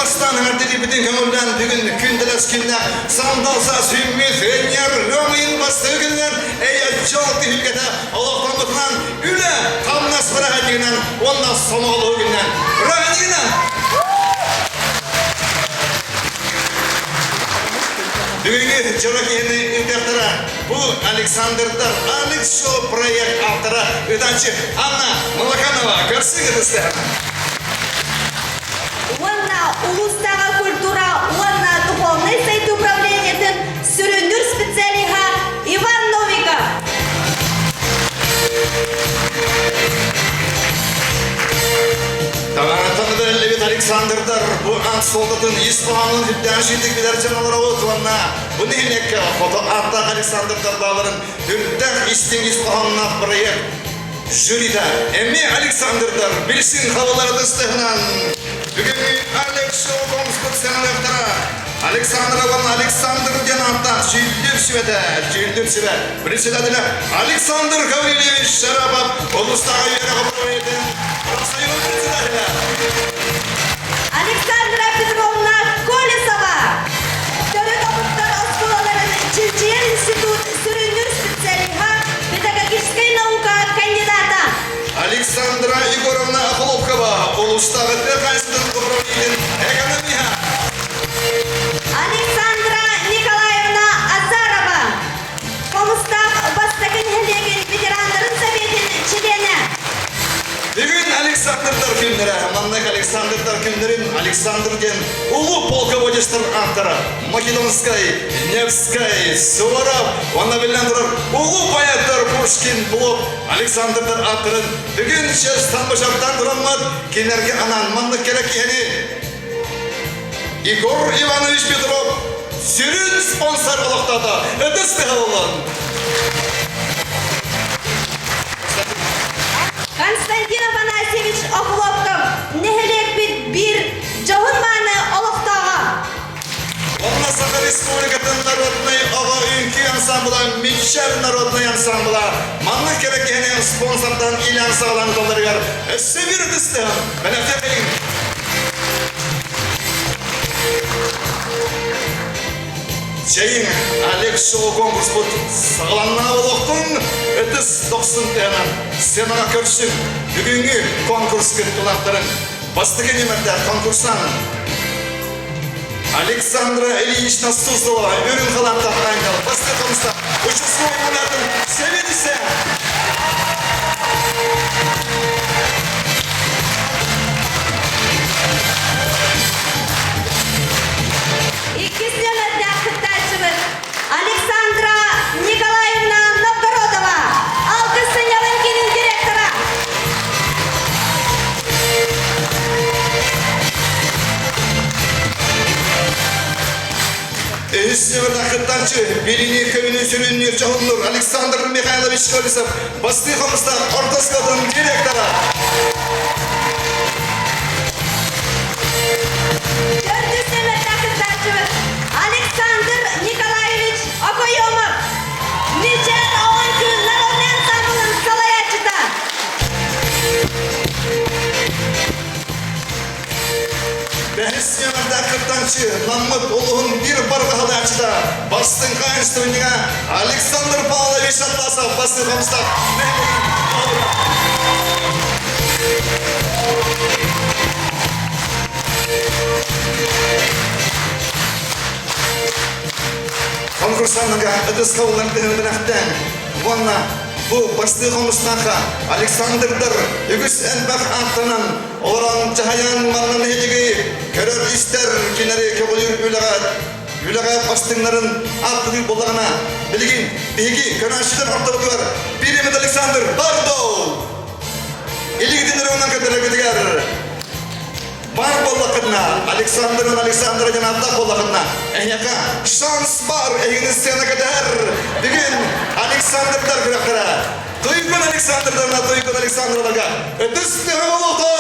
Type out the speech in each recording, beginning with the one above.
бастаан эҥэрдэлиирбитин көҥүллээн бүгүн күндэлэс күннээх сандал саас үүммүт өнньэр ыам ыйын бастакы күнүнэн эйэ дьол түһүлгэтэ олохтоммутунан үлэ хамнас бырааһынньыгынан уонна сомоҕолоһуу күнүнэн бырааһынньыгынан Бүгүҥҥү дьоро киһини ыытыахтара бу Александрдар Алекс Шоу проект автора ытааччы Анна Молоканова көрсүҥ ытыстыһан. Уонна улуустааҕы культура уонна духовнай сайдыы управлениетын сүрүннүүр специалиһа Иван Новиков. Таҥараттан бэриллибит Александрдар бу аат суолтатын ис хоһоонун үрдээх сүүтүк билэр дьон олоробут уонна бу нэһилиэккэ хото ааттаах Александрдар бааларын үрдээх истиҥ ис хоһоонноох проект жюрита эмиэ Александрдар билсин хабылары тыстыһынан бүгүҥҥү Алекс Шоу конкурс сыаналыахтара Александрован Александр диэн ааттаах сүүрдүр сүбэтэ, сүүрдүр сүбэ председателэ Александр Гаврильевич Шарапов улуустааҕы үөрэх управлениетын профсоюз председателэ. Александра Петровна Колесова, төрүт омуктар оскуолаларын чинчийэр институт сүрүннүүр специалиһа, педагогическай наука кандидата. Александра Егоровна Охлопкова, улуустааҕы тыа хаһаайыстыбатын управлениетын экономиһа. Александра Николаевна Азарова, Хомустаах бастакы нэһилиэгин ветераннарын советын чилиэнэ. Бүгүн Александрдар күннэрэ. Маннык Александрдар күннэрин Александр диэн улуу полководецтар ааттара Македонскай, Невскай, Суворов уонна биллэн турар улуу поэттар Пушкин, Блок Александрдар ааттарын бүгүн честан-бочаттан тураммыт кинилэргэ анаан маннык кэрэ киһини Егор Иванович Петров сүрүн спонсор олохтоото. Ытыс тыһыллын! Константин Афанасьевич Охлопков нэһилиэкпит биир дьоһун-мааны олохтооҕо. Онно Саха Республикатын народнай оҕо үҥкүү ансамбла Мичэр народнай ансамбла маннык кэрэ киһини спонсордан илээн саҕалаан ыталларыгар өссө биир ытыстыһан бэлэхтиэххэйиҥ. Чэйиҥ, Олег Шоу конкурспут саҕаланна олохтун ытыс дохсун тыһынан сценаҕа көрсүҥ. Бүгүҥҥү конкурс кыттыылаахтарын бастакы нүөмэрдээх конкурсан Александра Ильинична Суслова үрүҥ халааттаах ангел бастакы хомуста участковый мунатын сэбиэдиссэ. Иккис нүөмэрдээх кыттааччыбыт Александра Николаевна Новгородова, Алгыс сынньалаҥ киинин директора. Үһүс нүөмэрдээх кыттааччы билиҥҥи көмүнү сүрүннүүр дьоһуннуур Александр Михайлович Колесов бастыы хомустаах орто оскуолатын директора. Төрдүс нүөмэрдээх кыттааччыбыт Александр Николаевич Окоемов, Мичээр оҕо-үҥкүү народнай ансамблын салайааччыта. Бэһис нүөмэрдээх кыттааччы Наммыт улууһун биир барҕаһалааччыта бастыҥ хаһаайыстыбанньыга Александр Павлович Атласов бастыҥ хомустаах нэһилиэгин баһылыга. Конкурсаннарга ытыс хабыллар тыһын уонна бу бастыы хомустаахха Александрдар үгүс элбэх ааттанан олорон чаһайан манна нэһилиги көрөр-истэр кинилэри көҕүлүүр үлэҕэ үлэҕэ бастыҥнарын ааттатыы буоллаҕына билигин биһиги көрөөччүлэр ортолоругар Пиримет Александр Бардоу илигитин өрөҕүнэн көрдөрөргүтүгэр Бар буоллаххытына, Александр Александра диэн ааттаах буоллаххытына, эһиэхэ шанс бар, эһигини сцена кэтэһэр. Бүгүн Александрдар күрэхтэрэ. Туйгун Александрдарына Туйгун Александровага ытыс тыаһа буолуохтун!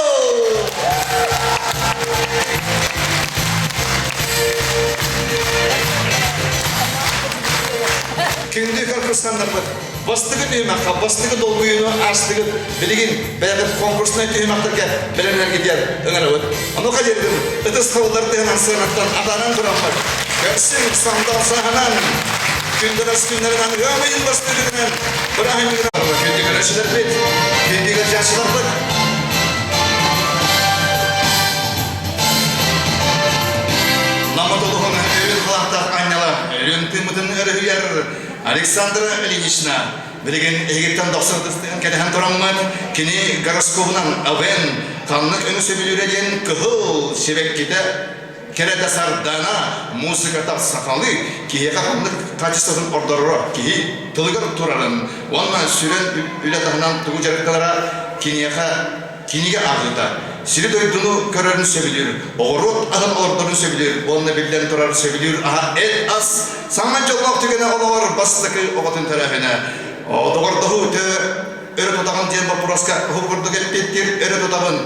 Күндү конкурсаннарбыт, бастыгы түһүмэххэ, бастыгы долгуйууну аастыгыт, билигин бэйэҕит конкурснай түһүмэхтэргэ бэлэмнэргитигэр ыҥырабыт. Онуоха диэрдим, ытыс хабыллар тыһынан сыанаттан атааран тураммыт, көрсүҥ сандал сааһынан, күндэлэс күннэринэн ыам ыйын бастыгытынан бырааһынньыгынан күндү көрөөччүлэрбит, күндү ыалдьааччыларбыт, Наммыт улуһун өйүн халаахтаах анньала өлүөн тыыммытын өрүһүйэр Александра Ильинична билигин эһигиттэн дохсун ытыстыһан кэтэһэн тураммыт кини гороскобунан АВН ханнык өҥү сөбүлүүрэ диэн кыһыл сибэккитэ кэрэтэ сардана музыката сахалыы киһиэхэ ханнык качествотын ордороро киһи тылыгар турарын уонна сүрүн үлэ таһынан тугу дьарыктанара киниэхэ кинигэ ааҕыыта сири-дойдуну көрөрүн сөбүлүүр, оҕуруот аһын олордорун сөбүлүүр уонна биллэн турар сөбүлүүр аһа эт ас саҥа дьоллоох түгэнэ олоҕор бастакы оҕотун төрөөһүнэ. Доҕордоһуу өрө тутаҕын диэн боппуруоска уһук курдук эппиэттиир өрө тутабын.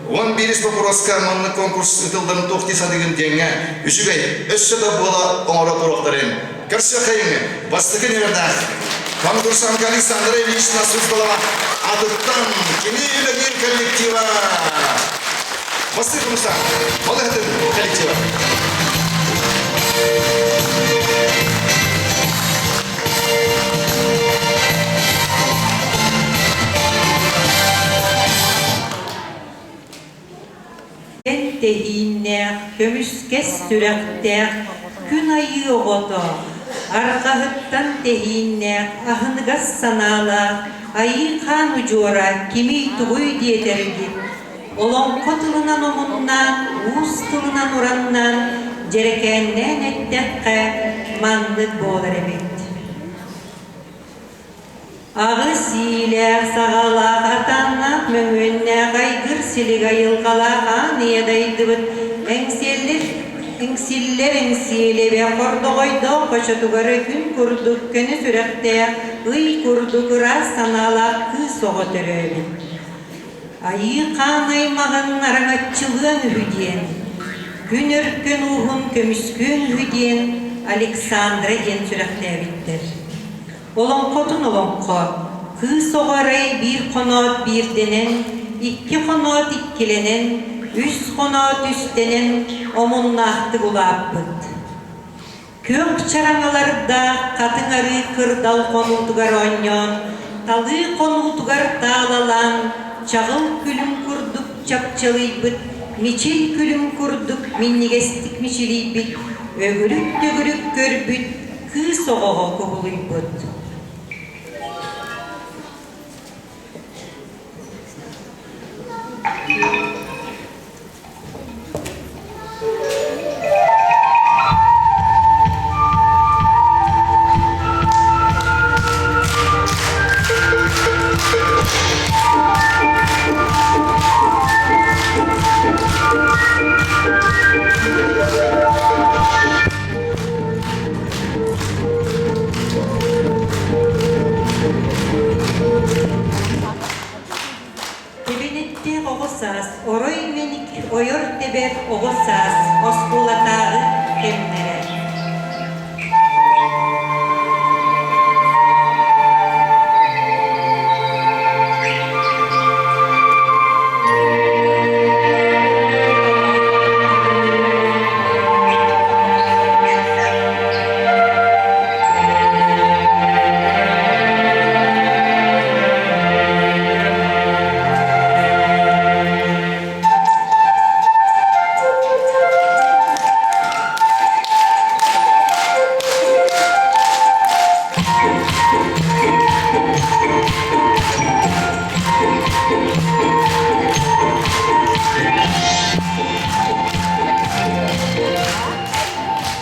11 боппуруоска маннык конкурс ыытылларын туох дии саныыгын диэҥҥэ үчүгэй өссө да буола оҥоро туруохтарын. Көрсүөххэйиҥ бастакы нүөмэрдээх конкурсантка Александра Ильична Суздалова атыттан кини үлэлиир коллектива. Бастакы конкурсант, балыһатын коллектива. Тэһииннээх, көмүскэс сүрэхтээх күн айыы оҕото, арҕаһыттан тэһииннээх, аһыныгас санаалаах айыы хаан удьуора кимий-тугуй диэтэргит, олоҥхо тылынан омуннаан, уус тылынан ураннаан, дьэрэкээннээн эттэххэ, маннык буолар эбит. Аҕыс иилээх саҕалаах атааннаах мөҥүөннээх айгыр силик айылҕалаах аан ийэ дайдыбыт эҥсиэллэр эҥсиллэр эҥсиэлэбэ хордоҕойдоох хочотугар күн курдук көнө сүрэхтээх ый курдук ыраас санаалаах кыыс оҕо төрөөбүт. Айыы хаан аймаҕын араҥаччылыаҥ үһү диэн, күн өркөн ууһун көмүскүөҥ үһү диэн Александра диэн сүрэхтээбиттэр. Олоҥхотун олоҥхо, кыыс оҕо арай биир хоноот биирдэнэн, икки хоноот иккилэнэн, үс хоноот үстэнэн омуннаахтык улааппыт. Күөх чараҥалардаах хатыҥ арыы кырдал хонуутугар оонньоон, талыы хонуутугар таалалаан, чаҕыл күлүм курдук чапчылыйбыт, мичил күлүм курдук минньигэстик мичилийбит, өгүрүк-төгүрүк көрбүт кыыс оҕоҕо кубулуйбут. Тэбэнэттээх оҕо саас, орой мэник ойор тэбэр оҕо саас оскуолатааҕы кэмнэрэ.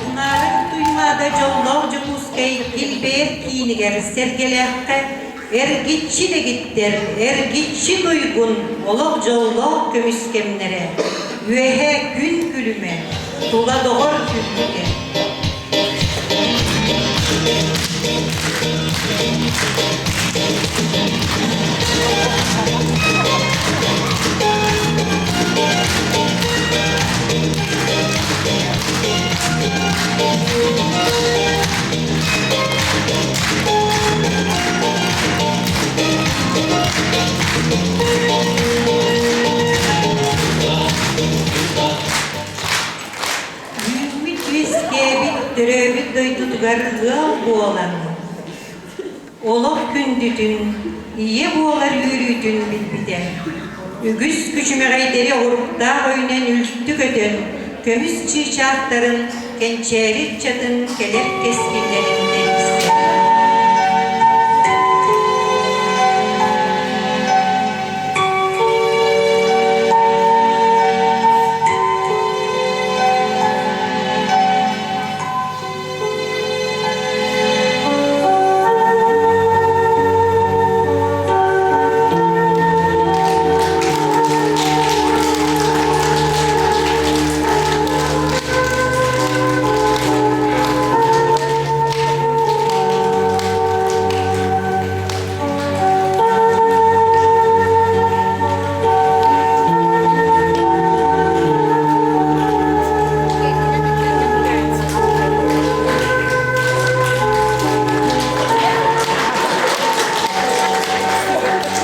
Унаарар Туймаада дьоллоох Дьокуускай килбэйэр киинигэр Сэргэлээххэ эргиччи дэгиттэр, эргиччи туйгун олох дьоллоох көмүс кэмнэрэ, үөһэ күн күлүмэ, тула доҕор күлбүтэ. дойдутугар ыал буолан, олох күндүтүн, ийэ буолар үөрүүтүн билбитэ. Үгүс күчүмэҕэйдэри оҕуруктаах өйүнэн үлтү көтөн, көмүс чыычаахтарын, кэнчээри ыччатын кэлэр кэскиллэрин тэрийсэр.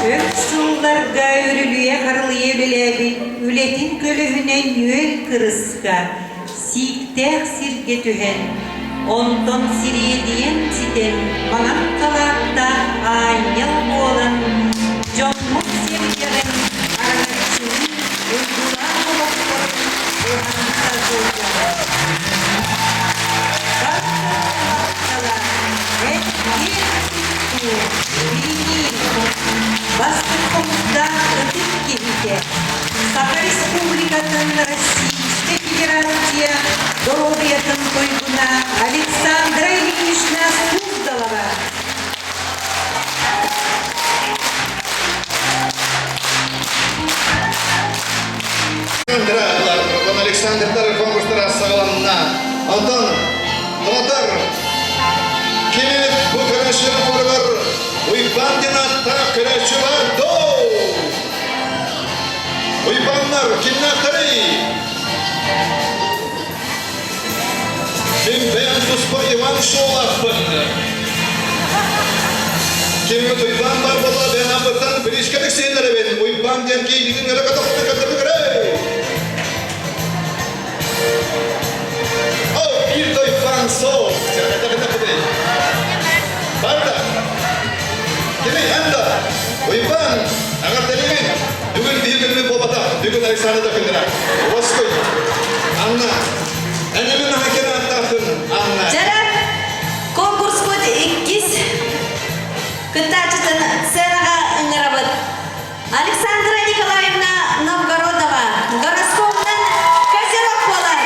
Өр сылларга үрүлүйэ-харылыйа үлэлээбит үлэтин көлөһүнэ нүөл кырыска, сииктээх сиргэ түһэн, онтон сириэдийэн ситэн маҥан халааттаах аанньал буолан, дьоммут-сэргэҕин араҥаччылыы уйгулаах олохторун уһанса сылдьар. Бар дьон махтала, эн киэҥ туттуу, билинии, бастыҥ хомустаах ытык киһитэ, Саха Республикатын Российскай Федерация доруобуйатын туйгуна Александра Ильинична Суздалова. Александрдар конкурстара саҕаланна. Онтон Тотор кимит бу көрөөччүлэр хоругар Уйбаан диэн ааттаах көрөөччү бар доо! Уйбааннар кимнээхтэрий? Мин бэйэм туспа Иван Шолахпын. Киммит Уйбаан бар буолла бэйэм аппыттан Пришка Алексеевнарабын Уйбаан диэн киһитин өрө көтөхтө көрдөрбүт О, биир да Уйбаан сол. Барда. Кими анда? Уйбаан, аҕардалыыбын. Бүгүн биһи күммүт буолбатах. Бүгүн Александр да күннэрэ. Уоскуй. Анна. Энэмин аһакер ааттаахпын Анна. Дьара конкурспут иккис кыттааччытын сценаҕа ыҥырабыт. Александра Николаевна Новгородова гороскопунан козерог буолар.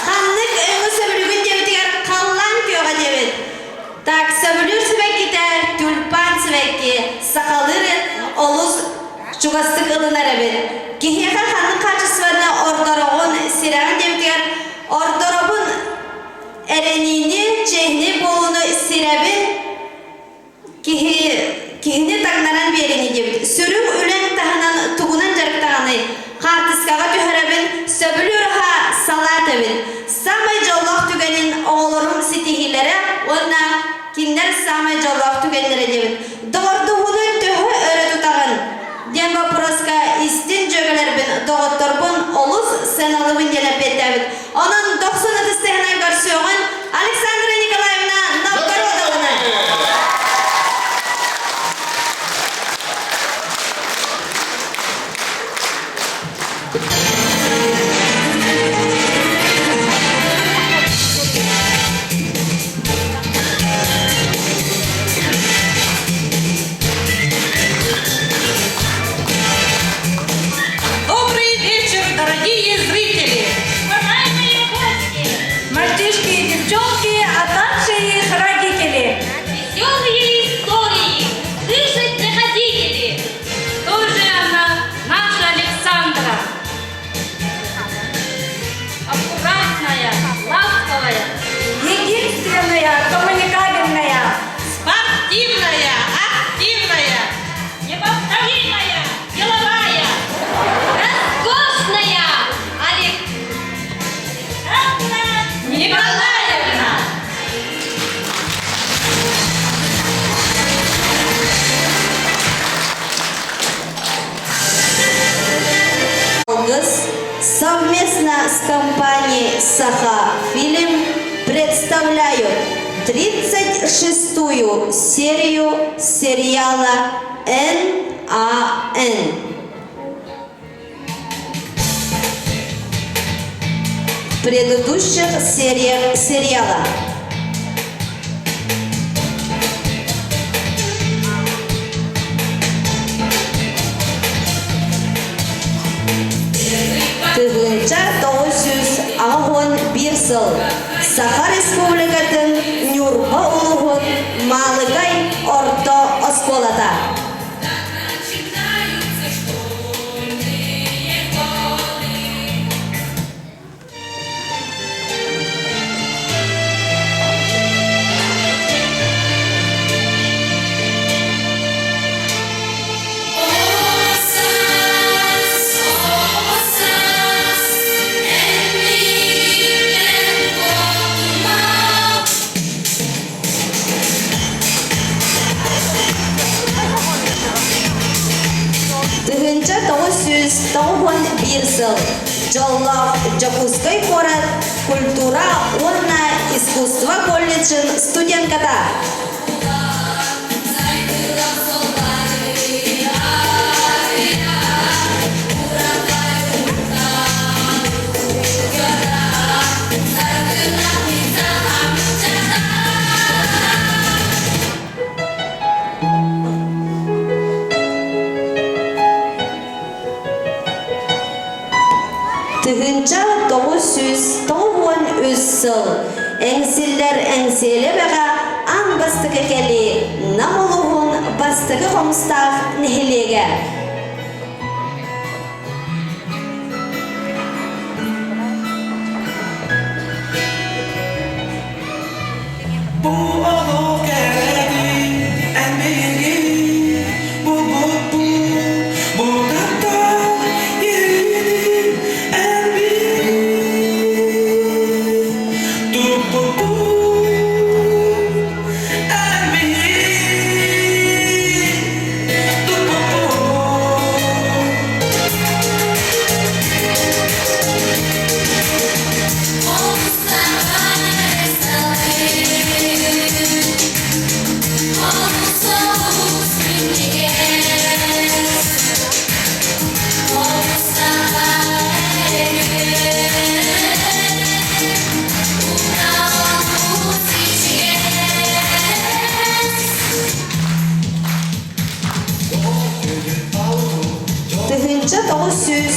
Ханнык өҥү сөбүлүүгүн диэбитигэр халлаан күөҕэ диэбит. Так, сөбүлүүр сибэккитэ тюльпан сибэкки сахалыыр олус чугастык ылынар эбит. Киһиэхэ ханнык хаачыстыбаны ордороҕун сирэҕин диэбитигэр ордоробун эрэниини, чиэһинэй буолууну сирэбин киһи киһини таҥнаран биэриини диэбит. Сүрүн үлэҥ таһынан тугунан дьарыктаҕыный? Хаартыскаҕа түһэрэбин, сөбүлүүр аһа салаат эбит. Саамай дьоллоох түгэнин оҕолорум ситиһиилэрэ уонна кинилэр саамай дьоллоох түгэннэрэ диэбит. Доҕордоһууну төһө өрө тутаҕын? диэн боппуруоска истин дьүөгэлэрбин, доҕотторбун олус сыаналыыбын диэн эппиэттээбит. Онон дохсун ытыс тыаһынан көрсүөҕүн Александра Николаевна Новгородованы! Добрый вечер, дорогие зрители! Уважаемые гости! Мальчишки и девчонки, а также их родители! Веселые истории слышать захотите ли? Кто же она, наша Александра? Аккуратная, ласковая. Единственная, коммуникабельная. Спортивная, активная, неповторимая, деловая, роскошная Александра Николаевна. Алгыс совместно с компанией Саха Фильм. представляют 36-ю серию сериала НАН. В предыдущих сериях сериала. 1981 сыл Саха Республикатын Ньурба улууһун Маалыкай орто оскуолата. 1991 сыл Дьоллоох Дьокуускай куорат культура уонна искусство колледжын студентката. 1993 сыл Эҥсиллэр Эҥсиэли эбэҕэ аан бастакы кэлии Нам улууһун бастакы хомустаах нэһилиэгэ. Бу олох кэрэтин эн биһиги булбуппут, бу таптал иэйиитин эн туппуппут, эн биһиги туппуппут.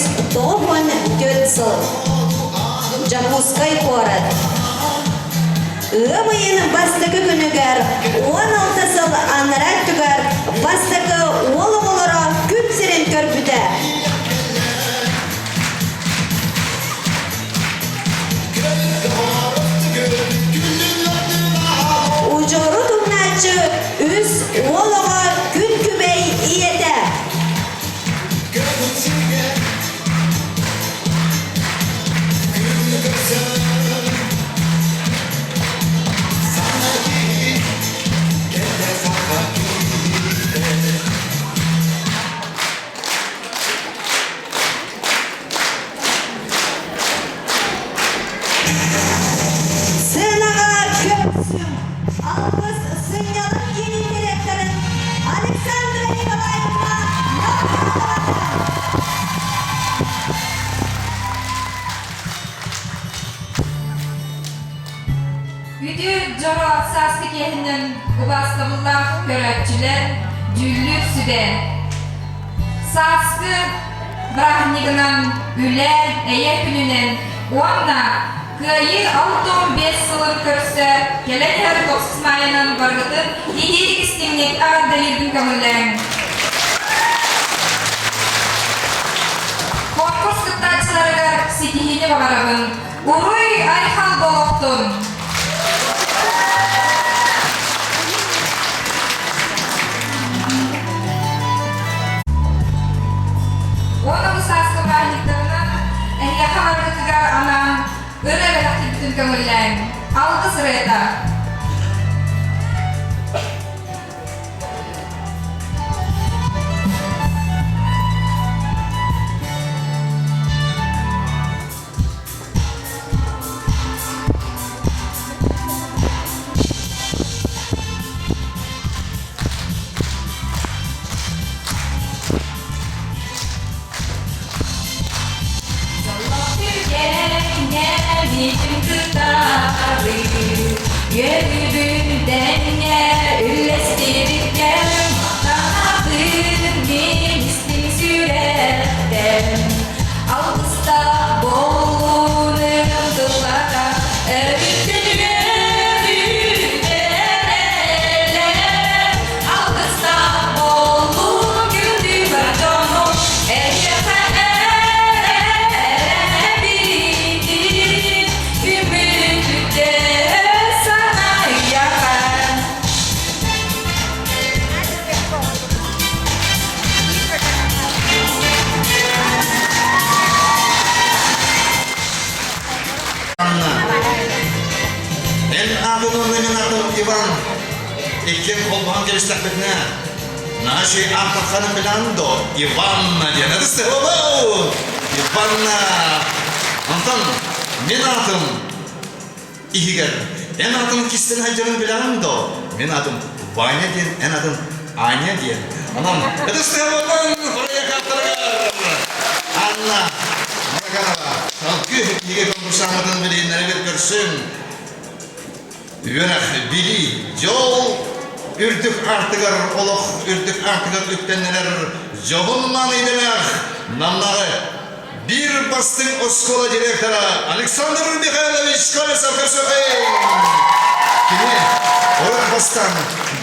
1994 сыл Дьокуускай куорат. Ыам ыйын бастакы күнүгэр 16 сыл анараа өттүгэр бастакы уол оҕолоро күн сирин көрбүтэ. Удьуору тумнааччы үс уол оҕо күн күбэй ийэтэ. Сыанаҕа көрсүм Алгыс сынньалаҥ киинин директорын Александра Николаевна Новгородованы. Үтүө дьоро сааскы киэһинэн убаастабыллаах көрөөччүлэр, дьүүллүүр сүбэ. Сааскы бырааһынньыгынан үлэ, эйэ күнүнэн уонна Кыайыы 65 сылын көрсө кэлэн иһэр тохсус маайынан барыгытын итиитик истиҥник эҕэрдэлиирбин көҥүллээҥ. Конкурс кыттааччыларыгар ситиһиини баҕарабын. Уруй айхал болохтун! Уонна бу сааскы бырааһынньыктарынан эһиэхэ барыгытыгар анаан ырыа бэлэхтиирбитин көҥүллээҥ. Алгыс ырыата. миигин кытары Үөрүүбүн тэҥҥэ үллэстибиккэр Махтанабын мин истиҥ сүрэхтэн Алгыстаах буолууну тыллата Өрүттүн үөрүүтэ Алгыстаах буолуу күндү бар дьону Эйиэхэ эрэнэбитин Үмүтүтэ санайахан. Анна. Эн аатын уонна мин аатым Иван. Иккиэн холбоһон кэбистэхпитинэ, наши ааттахханы билэн до Иванна диэн ытыстыһабау! Иванна! Онтон мин аатым иһигэр эн аатын кистэн сылдьарын билэҕин до? Мин аатым Ваня диэн, эн атын Аня диэн. Онон ытыстыһабытын проекторыгар Анна Мараканова салгыы киһигэ конкурсааммытын билиһиннэрэбит көрсүҥ. Үөрэх, билии, дьол үрдүк аартыгар, олох үрдүк аартыгар үктэннэрэр дьоһун-мааны идэлээх Намнааҕы биир бастыҥ оскуола директора Александр Михайлович Колесов көрсүөххэйиҥ! Кини урут бастаан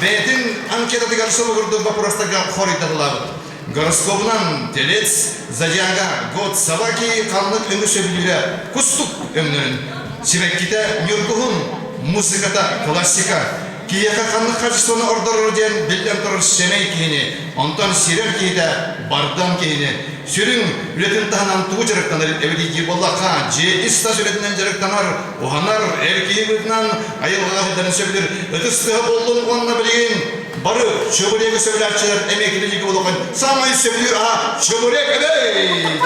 бэйэтин анкетатыгар солугурдук боппуруостарга хоруйдатылаабыт. Гороскобунан Телец, Зодиага, Год собаки ханнык өҥү сөбүлүүрэ кустук өҥнөрүн, сибэккитэ ньургуһун, музыката классика, киһиэхэ ханнык качествоны ордорор диэн биллэн турар сэмэй киһини, онтон сирэр киһитэ бардам киһини, сүрүн үлэтин таһынан тугу дьарыктанар эбитий диир буоллахха, дьиэ ис-тас үлэтинэн дьарыктанар, уһанар, эр киһи быһыытынан айылҕаҕа сылдьарын сөбүлүүр ытыс тыаһа буоллун уонна билигин бары чебуреги сөбүлээччилэр эмиэ килиниги улахан саамай сөбүлүүр аһа чебурек эбэй!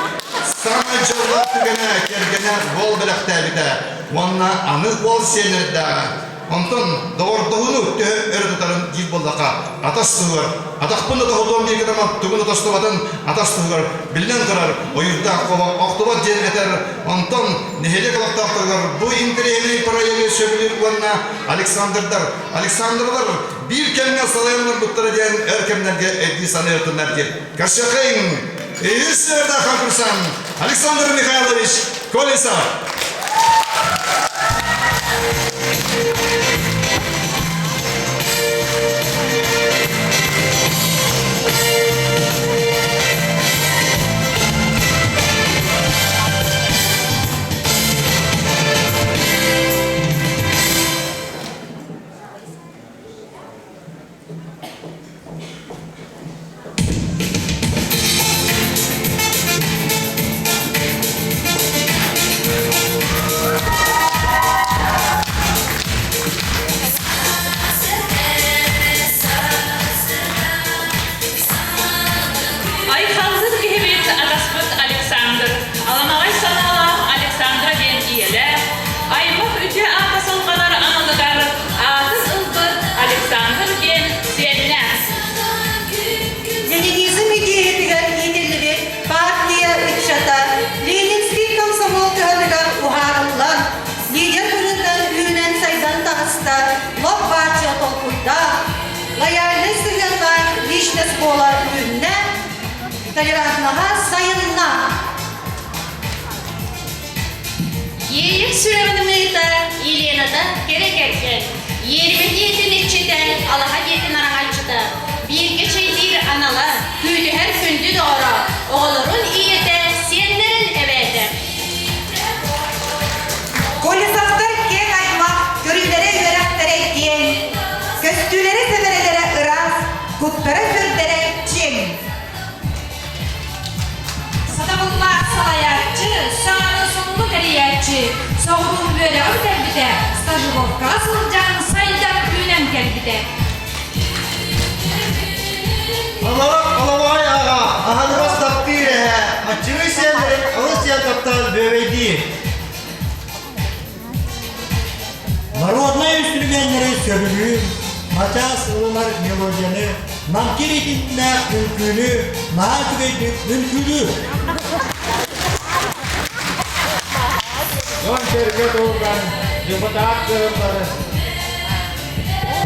Саамай дьоллоох түгэнэ кэргэнэ уол бэлэхтээбитэ уонна аны уол сиэннэрдээҕэ. Онтон доҕордоһууну төһө өрө тутарын диир буоллахха, атас туһугар, атахпын да тоһутуом диир гынан тугун да тостубатын атас туһугар биллэн турар ойуурдаах хоһо охтубат диэн этэр. Онтон нэһилиэк олохтоохторугар бу интэриэһинэй проегы сөбүлүүр уонна Александрдар, Александрлар биир кэмҥэ салайан олорбуттара диэн өр кэмнэргэ өйдүү саныыртыннар диэн. Көрсүөххэйиҥ! Үһүс сыардаах конкурсант Александр Михайлович Колесов! Айхаллыыр киһибит атаспыт Александр, аламаҕай санаалаах Александра диэн ийэлээх, аймах үтүө аата салҕанар аналыгар аатын ылбыт Александр диэн сиэннээх. Ленинизм идиэйэтигэр иитиллибит партия ыччата Ленинский комсомол кыһатыгар уһаарыллан, лидер быһыытынан үүнэн-сайдан таҕыста, лоп-бааччы толкуйдаах, лояльнай сыһыаннаах личность буола үүннэ, толерантнаһа сайынна. Иэйик сүрэҕин ымыыта Елената кэрэ кэргэн, иэрбэ диэтин иччитэ, алаһа диэтин араҥаччыта, бииргэ чэйдиир анала, күүтүһэр күндү доҕоро, оҕолорун ийэтэ, сиэннэрин эбээтэ. Колесовтар киэҥ аймах көрүүлэрэ үөрэхтэрэ киэҥ, көстүүлэрэ сэбэрэлэрэ ыраас, куттара-сүрдэрэ чиҥ. Сатабыллаах салайааччы, саҥаны сонуну тэрийээччи, соҕуруу үөрэҕи бүтэрбитэ, стажировкаҕа сылдьан сайдан үүнэн кэлбитэ. Алалах алабай аҕа, аһыныгас таптыыр эһэ, аччыгый сиэннэрин алыс диэн таптаан бүөбэйдиир. Народнай үстүрүмүөннэри сөбүлүүр, начаас ылынар мелодияны, намтыыр итиннээх үҥкүүнү наһаа үчүгэйдик үҥкүүлүүр. Дьон-сэргэ туһугар депутат кыһыллары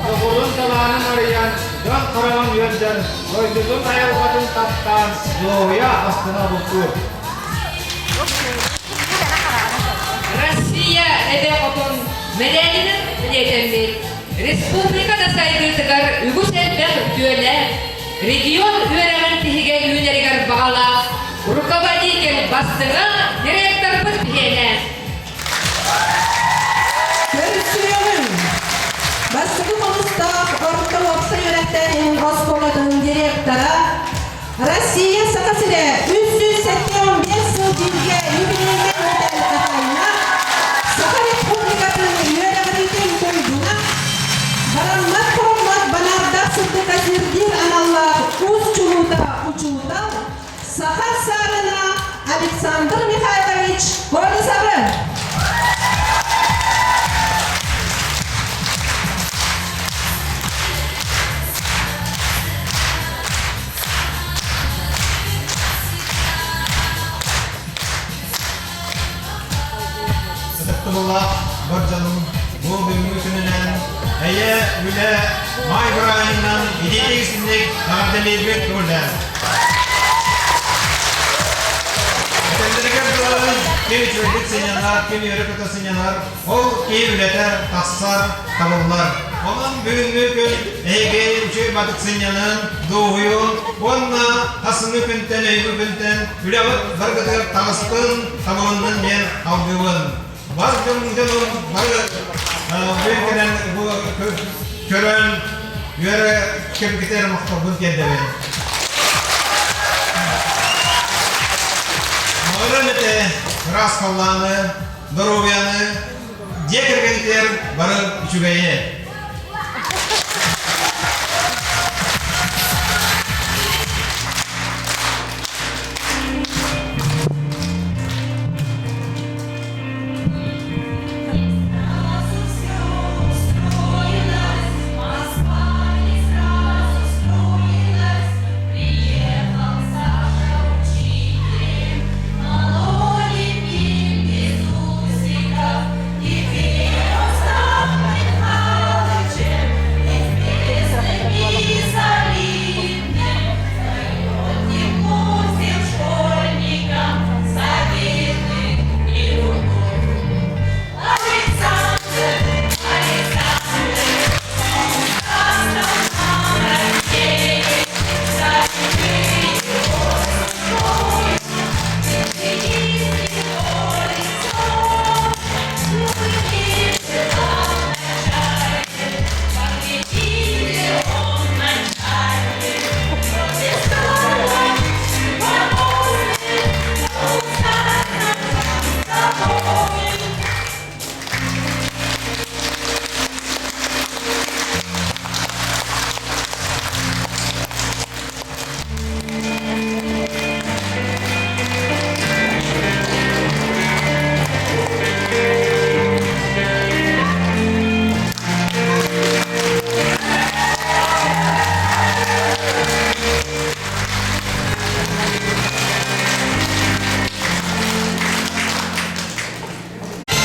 Дьоҕурун талаанын арыйан, дьон хараҕын үөрдэн, дойдутун айылҕатын таптаан, дуоһуйа астына бултуур. Россия эбэ хотун мэдээлинэн бэлиэтэммит республика да сайдыытыгар үгүс элбэх үтүөлээх, регион үөрэҕин тиһигэ үүнэригэр баҕалаах руководитель бастыҥа директорбыт биһиэнэ. Көрсүөҕүҥ! Бастакы хомустаах орто уопсай үөрэхтээһин оскуолатын директора, Россия Саха сирэ 375 сыл бииргэ юбилейнай мэтээл хаһаайына, Саха Республикатын үөрэҕириитин туйгуна, бараммат хороммот банаардаах сырдыка сирдиир аналлаах уус чулуута учуутал, Саха саарына Александр Михайлович Колесовы! Ытыктабыллаах бар дьонум, бу бүгүҥҥү күнүнэн эйэ, үлэ, маай бырааһынньыгынан итиитик-истиҥник эҕэрдэлиирбит көҥүллээн. Этэллэригэр дылы ким үчүгэйдик сынньанар, ким үөрэ-көтө сынньанар, ол киһи үлэтэ тахсар, табыллар. Онон бүгүҥҥү күн эһиги үчүгэй батык сынньанын, дуоһуйун уонна хасыҥҥы күнтэн, өйүҥҥү күнтэн үлэҕит баргытыгар таҕыстын, табылыннын диэн алгыыбын. Бар дьон дьонум бары бүгүн кэлэн бу көрөн үөрэ кэбитэр махталбын тиэрдэбин. Мааран этэ ыраас халлааны, доруобуйаны, дьиэ кэргэнитигэр бары үчүгэйи.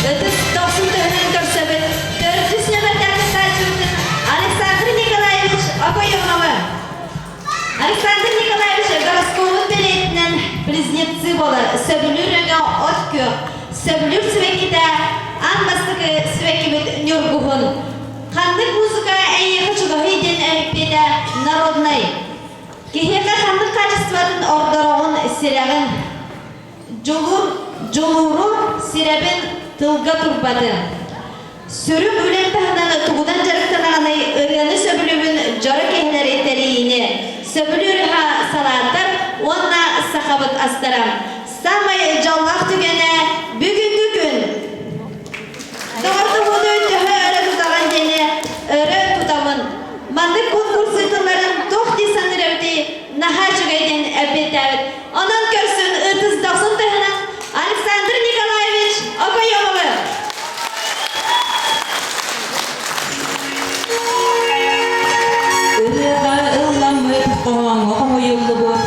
Ытыс дохсун төһөнөн көрсөбүт төрдүс нөмэрдээх кыттааччыбытын Александр Николаевич Окоемовы. Александр Николаевич гороскобун бэлиэтинэн близнецы буолар. Сөбүлүүр өҥө от күөх, сөбүлүүр сибэккитэ аан бастакы сибэккибит ньургуһун. Ханнык музыка эйиэхэ чугаһый диэн эппиэтэ народнай. Киһиэхэ ханнык качествотын ордороҕун сирэҕин. Дьулуур, дьулууру сирэбин тылга турбатын. Сүрүн үлэм таһынан тугунан дьарыктанаҕыный ырыаны сөбүлүүбүн дьоро киһилэри тэрийиини, сөбүлүүр ыһа салааттар уонна сахабыт астара. Саамай дьоллоох түгэнэ бүгүҥҥү күн. Доҕордоһууну төһө өрө тутаҕын диэни өрө тутабын. Маннык конкурс ыытылларын туох дии саныыр эбитий наһаа үчүгэй диэн эппиэттээбит. Онон көрсүн ытыс дохсун тыһынан Александр Николаевич Окоемовы. Ырыаҕа ылламмыт, хоһооҥҥо хомуйуллубут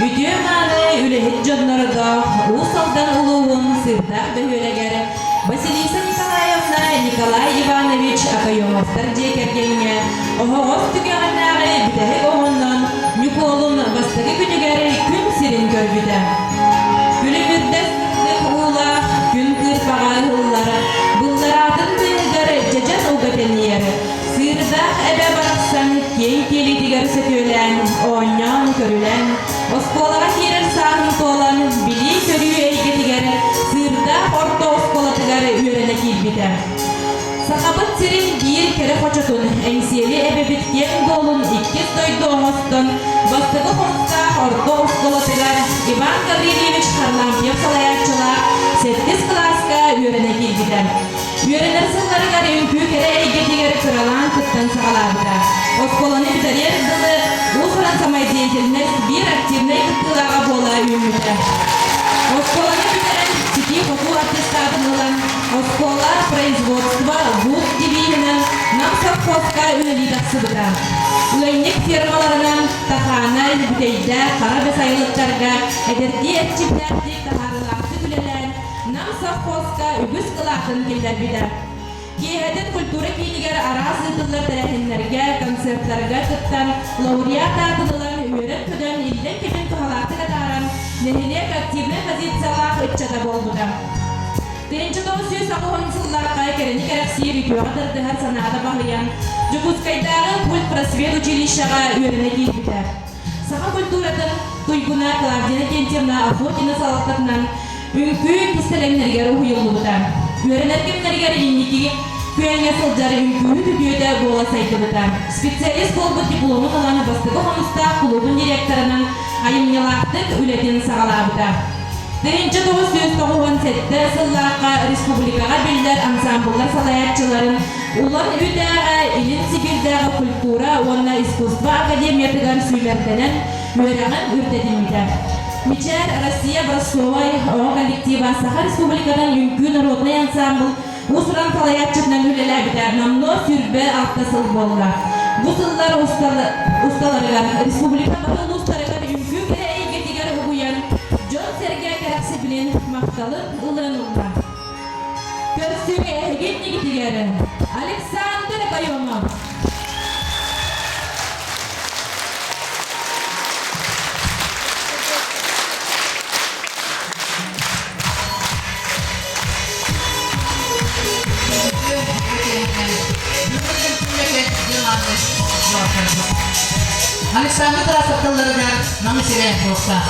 үтүө-мааны үлэһит дьоннордоох Уус Алдан улууһун Сыырдаах бөһүөлэгэр Окоемовтар дьиэ кэргэҥҥэ оһоҕос түгэҕинээҕи бүтэһик оҕоннон Ньукуолун бастакы күнүгэр күн сирин көрбүтэ. Күлүмүрдэс сырдык уулаах күн кыырпаҕа ыһыллар, быллараатын тыаһыгар дьэдьэн уга тэнийэр, сыырдаах эбэ барахсан киэҥ киэлитигэр сөтүөлээн, оонньоон-көрүлээн, оскуолаҕа киирэр сааһын туолан, билии-көрүү эйгэтигэр Сыырдаах орто оскуолатыгар үөрэнэ киирбитэ. Сахабыт сирин биир кэрэ хочотун, Эҥсиэли эбэбит киэҥ дуолун иккис дойду оҥостон, бастакы хомустаах орто оскуолатыгар Иван Гаврильевич Харлампьев салайааччылаах сэттис кылааска үөрэнэ киирбитэ. Үөрэнэр сылларыгар үҥкүү кэрэ эйгэтигэр кыралаан кыттан саҕалаабыта. Оскуоланы бүтэриэр дылы уус-уран самодеятельность биир активнай кыттыылааҕа буола үүммүтэ. Оскуоланы бүтэрэн ситии-хотуу аттестатын ылан, оскуола, производство, вуз девиһинэн Нам совхозка үлэлии тахсыбыта. Ыанньык фермаларынан Тахаанай, Бүтэйдээх, Хара Бэс айылыктарга эдэрдии эрчимнээхтик таһаарыылаахтык үлэлээн, Нам совхозка үгүс кылаатын киллэрбитэ. Киэһэтин культура киинигэр араас ыытыллар тэрээһиннэргэ, концертарга кыттан, лауреат аатын ылан, үөрэн-көтөн, иллэҥ кэмин туһалаахтык атааран, нэһилиэк активнай позициялаах ыччата буолбута. 1980 сыллаахха кэрэни кэрэхсиир үтүөҕэ тардыһар санаата баһыйан, Дьокуускайдааҕы культпросвет училищеҕа үөрэнэ киирбитэ. Саха культуратын туйгуна Клавдия Иннокентьевна Охотина салалтатынан үҥкүү кистэлэҥнэригэр уһуйуллубута. Үөрэнэр кэмнэригэр инники күөҥҥэ сылдьар үҥкүүһүт үтүөтэ буола сайдыбыта. Специалист буолбут дипломун ылан бастакы хомустаах кулуубун директорынан айымньылаахтык үлэтин саҕалаабыта. 1997 сыллаахха республикаҕа биллэр ансамбллар салайааччыларын Улан Үдээҕэ Илин Сибиирдээҕи культура уонна искусство академиятыгар сүүмэрдэнэн үөрэҕин үрдэтиммитэ. Мичээр Россия образцовай оҕо коллектива Саха Республикатын үҥкүү народнай ансамбл уус-уран салайааччытынан үлэлээбитэ номнуо 26 сыл буолла. Бу сыллар усталарыгар республика бары улуустарыгар үҥкүү кэрэ эйгэтигэр угуйан, дьон-сэргэ кэрэхсэбилин, махталын ылыан ылла. Көрсүҥ эһиги иннигитигэр Александр Окоемов. Александр Тарасов тылларыгар Намы сирэ буолса.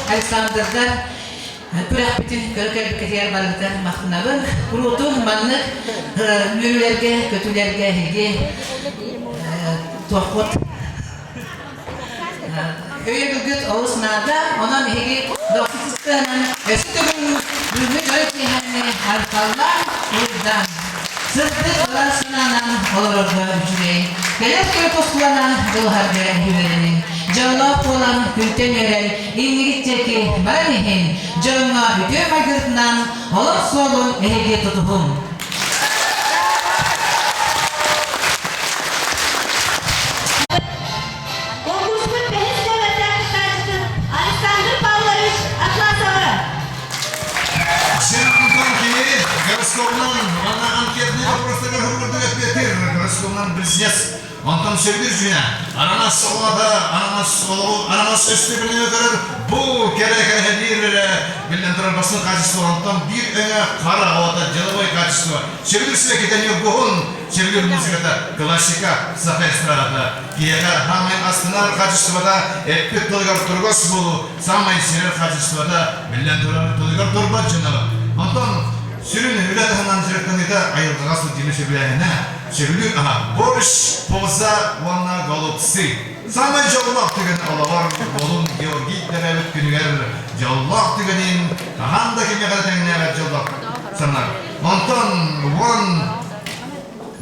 Александрдар күрэхпитин көрө кэлбиккитигэр барыгытыгар махтанабын. Куруутун маннык үөрүүлэргэ, көтүүлэргэ эһиги туоххут өйөбүлгүт олус наада. Онон эһиги дохсутуттанан өссө төгүл бүгүҥҥү дьоро киэһэни архаллаан, уруйдаан, сырдык ыраас санаанан олорорго үчүгэй. Кэлэр күн тускуланан дьулуһарга үөрэниҥ. Дьоллоох буолан күнтэн үөрэн иннигит диэки баран иһин, дьоҥҥо үтүө майгытынан олох суолун эһиги тутуһуҥ. Конкурспут бэһис нүөмэрдээх кыттааччытын Александр Павлович Атласовы. Син Антон кини гороскобунан уонна анкетный вопростарга курдук эппиэттиир гороскобунан близнец. Онтон сөбүлүүр дьүһүнэ ананас оҕолото, ананас олоҕу, ананас өстөбүлүнү көрөр бу кэрэ кэрэһэлиир эрэ биллэн турар бастыҥ качество онтон биир өҥө хара оҕото деловой качество сөбүлүүр сибэккитэ ньургуһун сөбүлүүр музыката классика саха эстрадата киһиэхэ саамай астынар качествота эппит тылыгар туругас буолуу саамай сирэр качествота биллэн турар тылыгар турбат дьоно онтон сүрүн үлэ таһынан дьарыктаныыта айылҕаҕа сылдьыыны сөбүлээһинэ сөбүлүүр аһа борщ поза уонна голубцы саамай дьоллоох түгэн олоҕор уолун Георгий төрөөбүт күнүгэр дьоллоох түгэнин хаһан да кимиэхэ да тэҥнээбэт дьоллоох санар онтон уон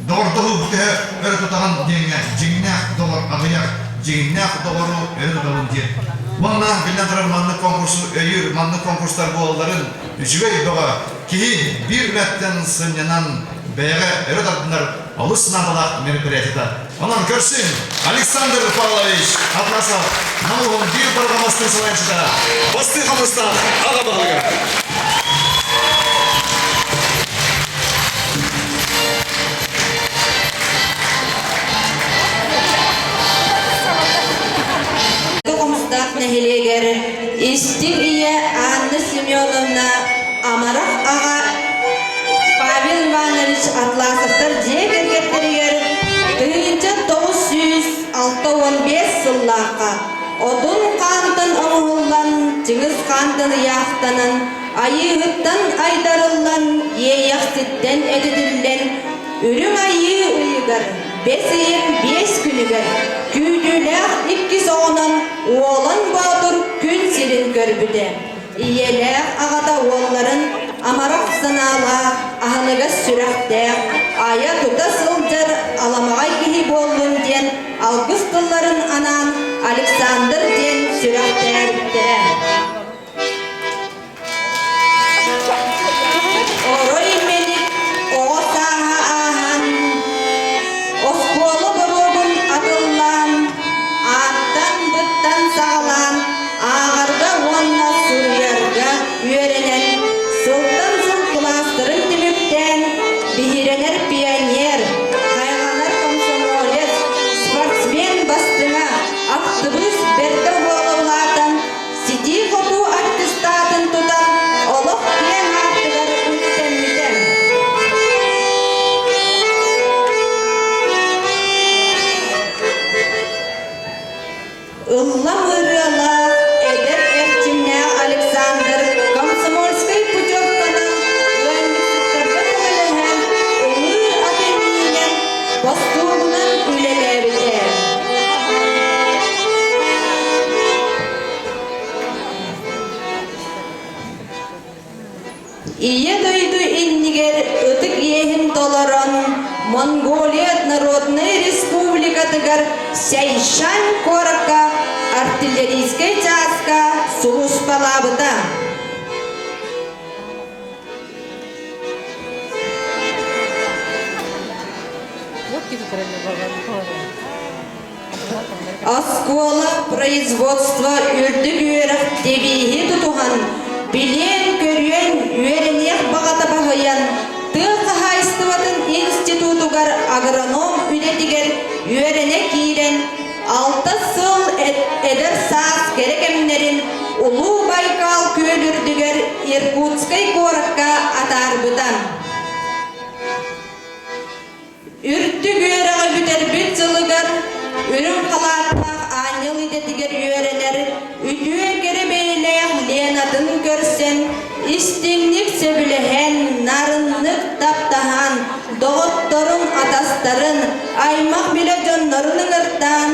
Доҕордоһуу төһө өрө тутаҕын диэҥҥэ дьиҥнээх доҕор аҕыйах, дьиҥнээх доҕору өрө тутабын диэн. Уонна биллэн турар маннык конкурсу өйүүр маннык конкурстар буолалларын үчүгэй бөҕө киһи биир үлэттэн сынньанан бэйэҕэ өрө тардынар олус наадалаах мероприятиета. Онон көрсүн Александр Павлович Атласов Нам улууһун биир барҕа салайааччыта бастыы хамнастаах аҕа баһылыга. Хомустаах нэһилиэгэр истиҥ ийэ Анна Семеновна амарах аҕа Павел Иванович Атласовтар дьиэ кэргэттэригэр 1965 сыллаахха Отун хаантан оҥоһуллан, Чыҥыс хаантан ыйаахтанан, Айыыһыттан айдарыллан, Иэйэхситтэн этитиллэн, Үрүҥ Айыы ыйыгар, бэс ыйын биэс күнүгэр, күүтүүлээх иккис оҕонон Уолан Боотур күн сирин көрбүтэ. Ийэлээх аҕата уолларын амарах санаалаах, аһыныгас сүрэхтээх, айа-тута сылдьар аламаҕай киһи буоллун диэн алгыс тылларын анаан Александр диэн сүрэхтээбиттэрэ. Орой мэник оҕо сааһа ааһан, оскуола боруогун атыллаан, ааттан-быттан саҕалаан ааҕарга уонна суруйарга үөрэнэн, сылтан сыл кылаастарын түмүктээн, биһирэнэр пионер, хайҕанар комсомолец, спортсмен бастыҥа, актыбыыс бэрдэ буола улаатан, ситии-хотуу аттестатын тутан, олох киэҥ аартыгар үктэммитэ. Ыллам ырыалаах эдэр эрчимнээх Александр комсомольскай путевканан ыанньыксыттарга көмөлөһөн ыҥыыр аты миинэн бостуугунан үлэлээбитэ. Ийэ дойду иннигэр ытык иэһин толорон, Монголия Народнай Республикатыгар Сяйшань куоракка артиллерийскай чааска сулууспалаабыта. Оскуола производство үрдүк үөрэх девиһи тутуһан, билиэн-көрүөн, үөрэниэх баҕата баһыйан, тыа хаһаайыстыбатын институтугар агроном үлэтигэр үөрэнэ киирэн, алта сыл эдэр саас кэрэ кэмнэрин Улуу Байкал күөл үрдүгэр Иркутскай куоракка атаарбыта. Үрдүк үөрэҕи бүтэрбит сылыгар үрүҥ халааттаах аанньал идэтигэр үөрэнэр үтүө кэрэ бэйэлээх Еленатын көрсөн, истиҥник сөбүлэһэн, нарыннык таптаһан, доҕотторун, атастарын, аймах-билэ дьоннорун ыҥыртаан,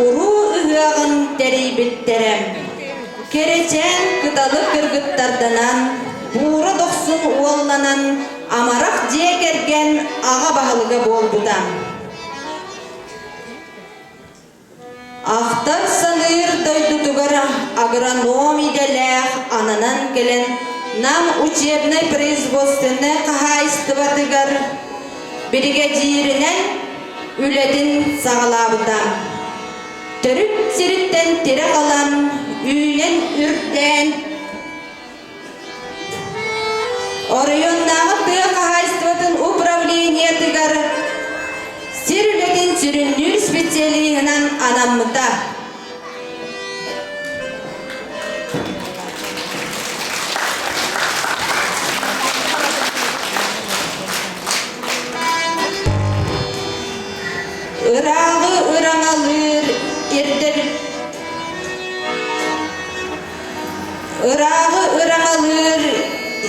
уруу ыһыаҕын тэрийбиттэрэ. Кэрэчээн кыталык кыргыттарданан, буура дохсун уолланан, амарах дьиэ кэргэн аҕа баһылыга буолбута. Ахтар-саныыр дойдутугар агроном идэлээх ананан кэлэн Нам учебнай-производственнай хаһаайыстыбатыгар биригэдьииринэн үлэтин саҕалаабыта. Төрүт сириттэн тирэх ылан, үүнэн-үрдээн Оройуоннааҕы тыа хаһаайыстыбатын управлениетыгар сир үлэтин сүрүннүүр специалиһынан анаммыта. Ырааҕы ыраҥалыыр ирдэбил Ырааҕы ыраҥалыыр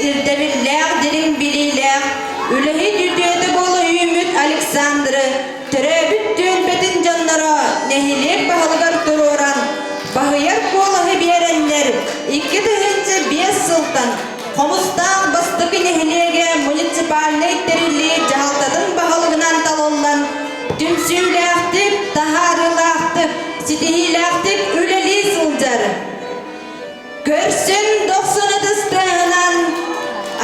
ирдэбиллээх дириҥ билиилээх үлэһит үтүөтэ буола үүммүт Александры төрөөбүт түөлбэтин дьонноро нэһилиэк баһылыгар туруоран баһыйар куолаһы биэрэннэр 2005 сылтан Хомустаах бастакы нэһилиэгэ муниципальнай тэриллии дьаһалтатын баһылыгынан талыллан түмсүүлээхтик, таһаарыылаахтык, ситиһиилээхтик үлэлии сылдьар. Көрсөн дохсун ытыстыаһынан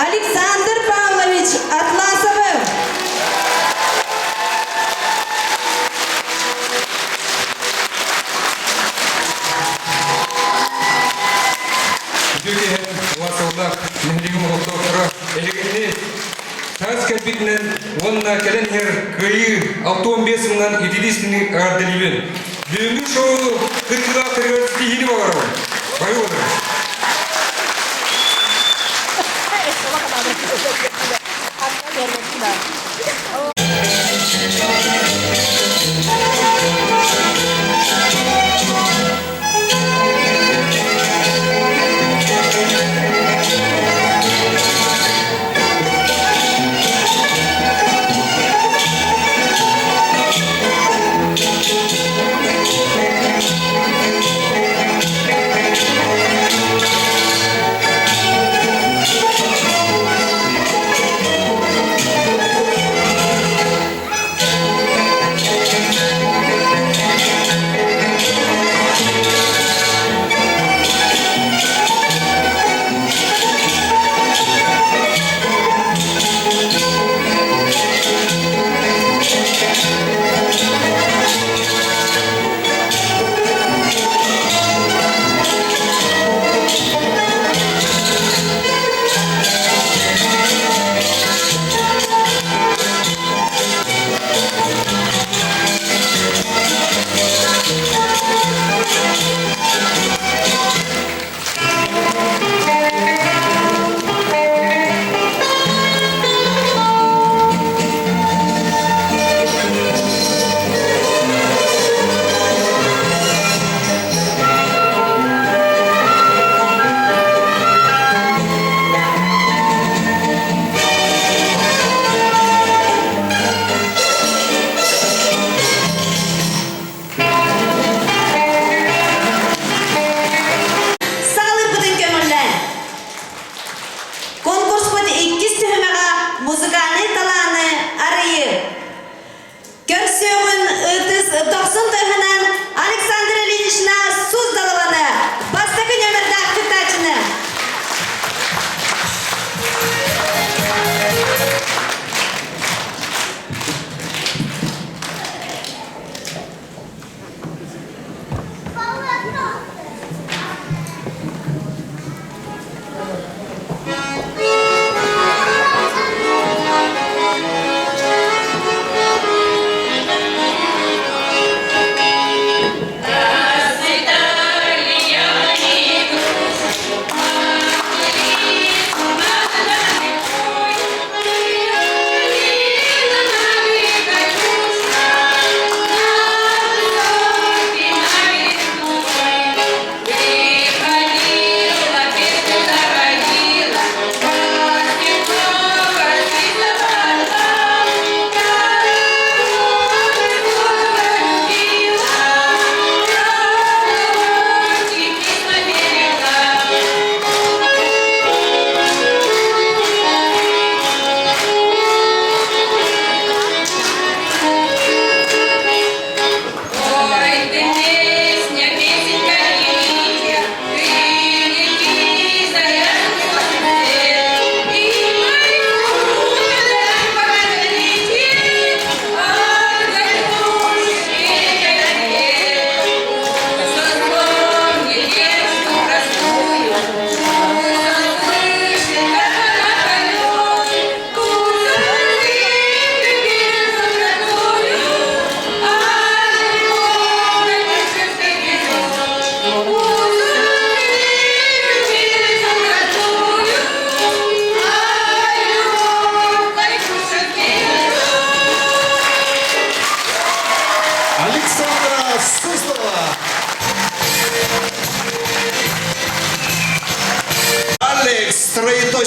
Александр Павлович Атласовы! Үтүө киэһэ уһаатыллаах нэһилиэгим олохтоохторо эһигини таас кэлбитинэн уонна кэлэн иһэр Кыайыы 65 сылынан итилии эҕэрдэлиибин. Бүгүҥҥү шоу кыттыылаахтарыгар ситиһиини баҕарабын. Бары буоларым.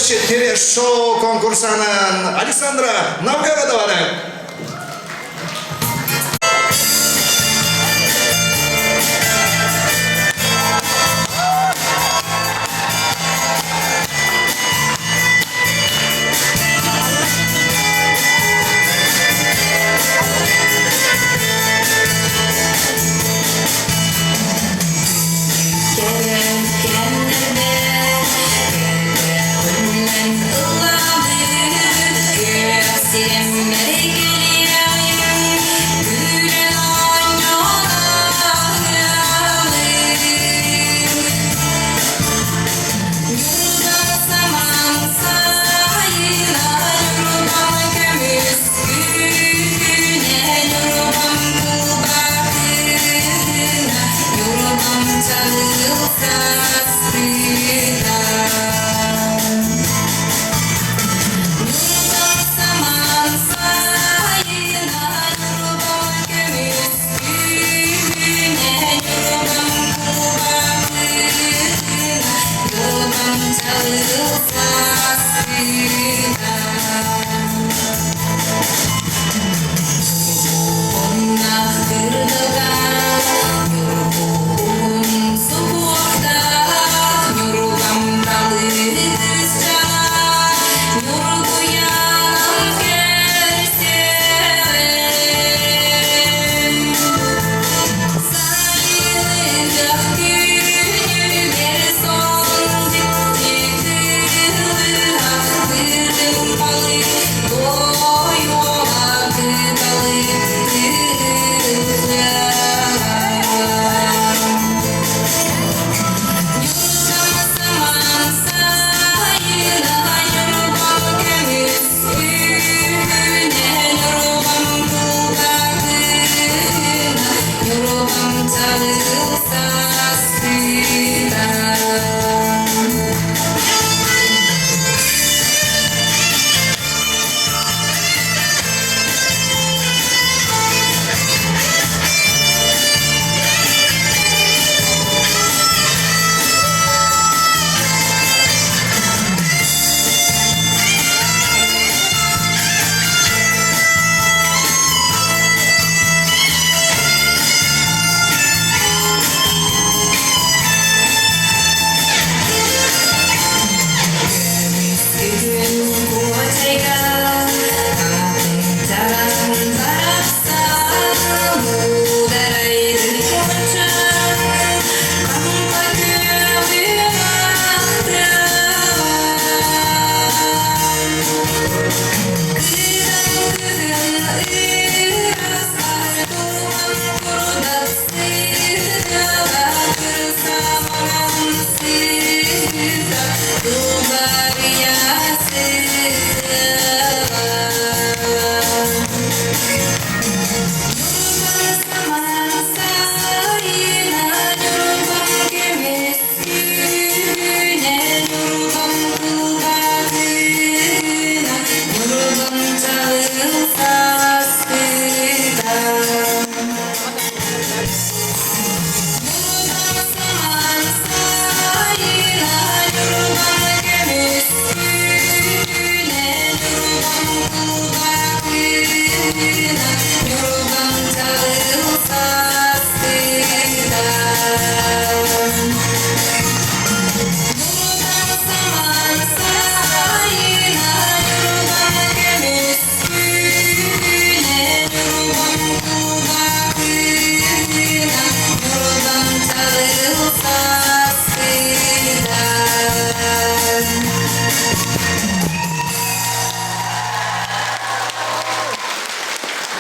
Ведущий телешоу конкурсанын Александра Новгородованы.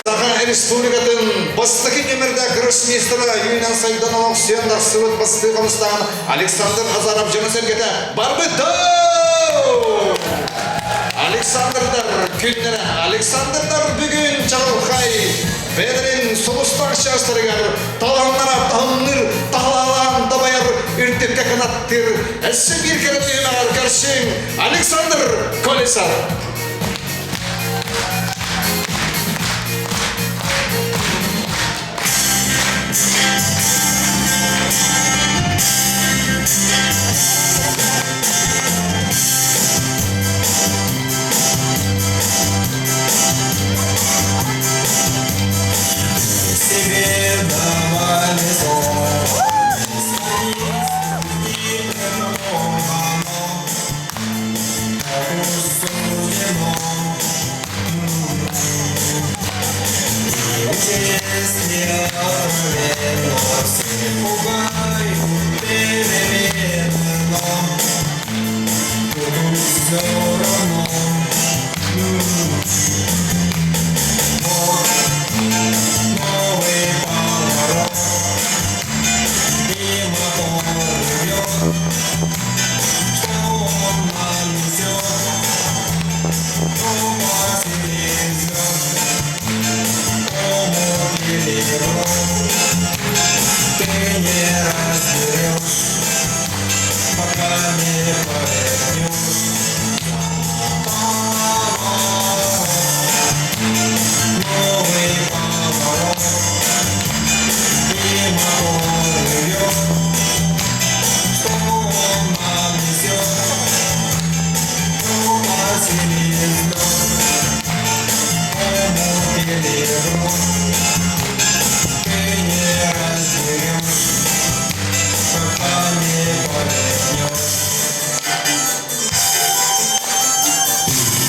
Саха Республикатын бастакы нүмердээх гроссмейстера үүнэн сайдан олохсуйан тахсыбыт бастыы хамыстаан Александр Азаров дьоно-сэргэтэ барбыт! Александрдар күннэрэ Александрдар бүгүн чаҕылхай бэйэлэрин сулустаах чаастарыгар талааннара таһымныр таһалаалаан дабайар үрдүккэ кынаттыыр өссө биир кэрэ түһүмэҕэр көрсүҥ Александр Колесов!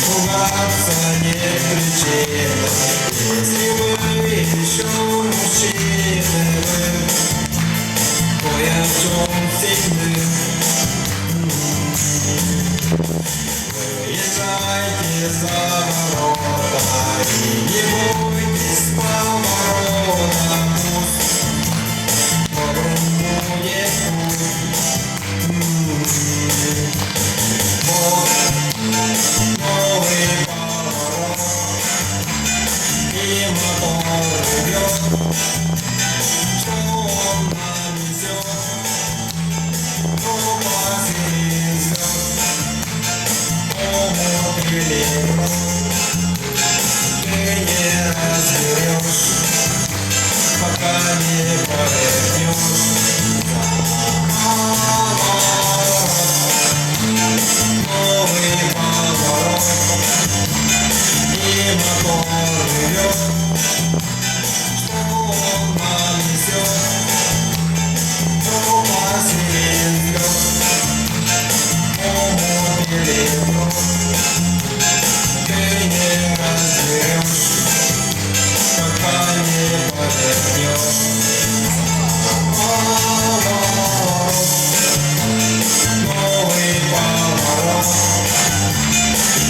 Пугаться нет причин, если вы еще мужчины, вы кое в чем сильны. Выезжайте за ворота и не бойтесь поворота, пусть добрым будет путь. Вот новый поворот, и мотор ревет, что он нанесет, пропасть или взлет, омут или грот, ты не разберешь, пока не повернешь. Новый поворот, и мотор ревет, что он нанесет, пропасть или взлет, омут или грот, ты не разберешь, пока не повернешь. Поворот, новый поворот,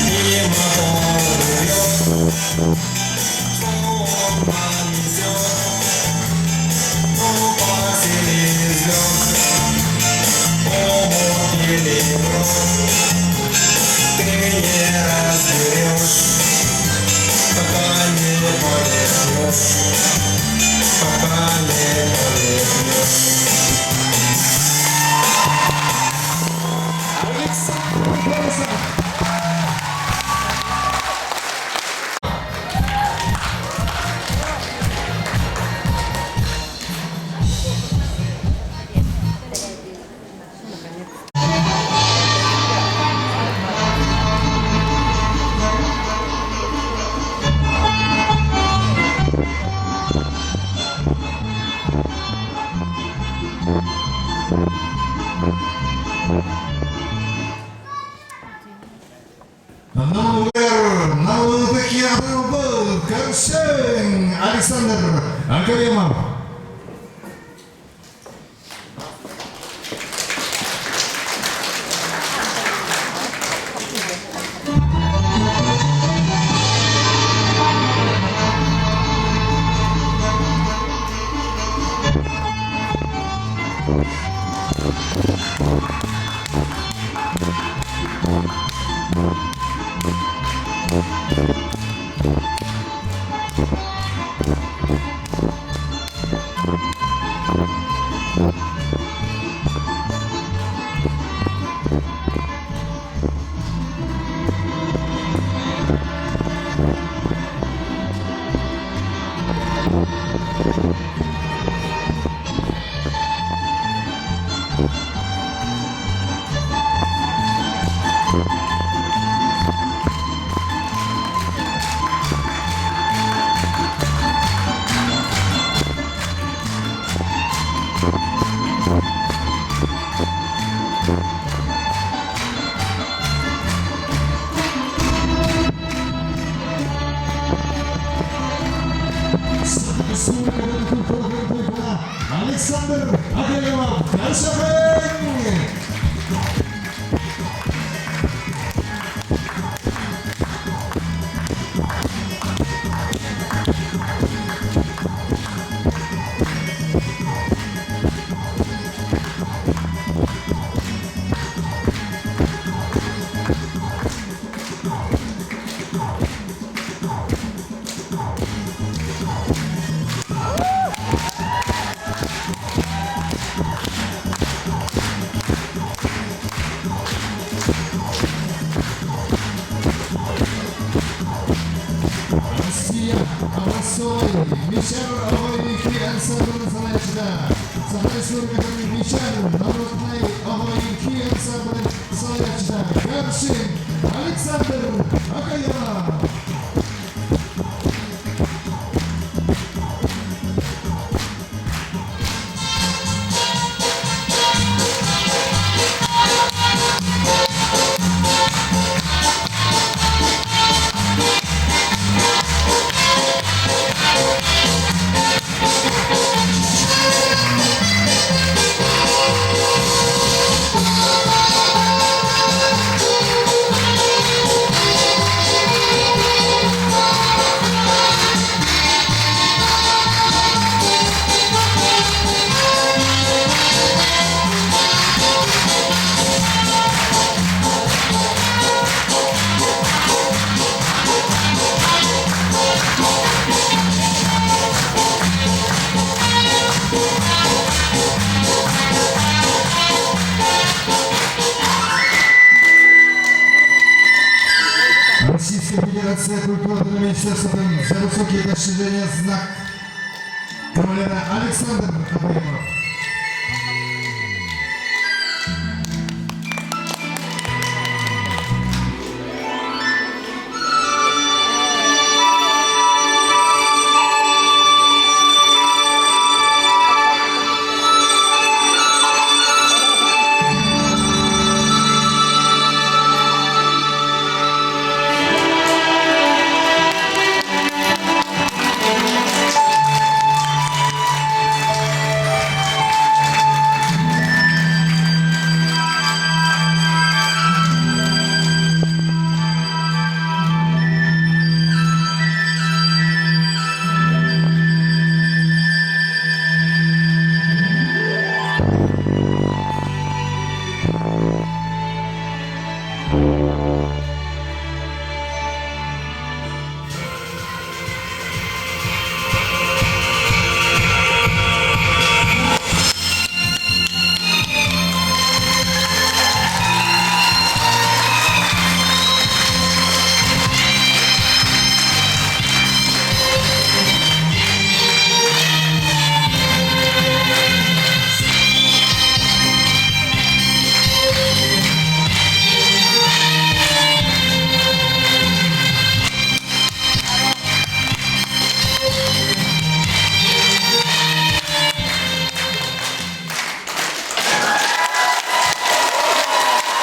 и мотор ревет, что он нанесет, пропасть или взлет, омут или грот, ты не разберешь, пока не повернешь, пока не повернешь. Александр Борисов. Номер Налытык Көрсең Александр Академов. Александр Академов. Көрсең! Россия Авасой, Мишер Огойки ансамбль Салачда. Сахарисуркатын Мишер Народный Огойки ансамбль Салачда. Горшин Александр Акаянов. Российской культуры Министерства за высокие достижения знак кавалера Александр Абримов.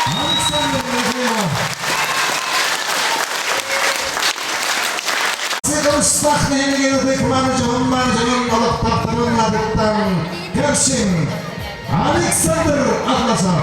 Александр Михайлов. Сыгылыстах нэһилиэгин ытык-мааны дьоһун-мааны дьонун олохтоохторун аатыттан көрсүҥ Александр Атласов.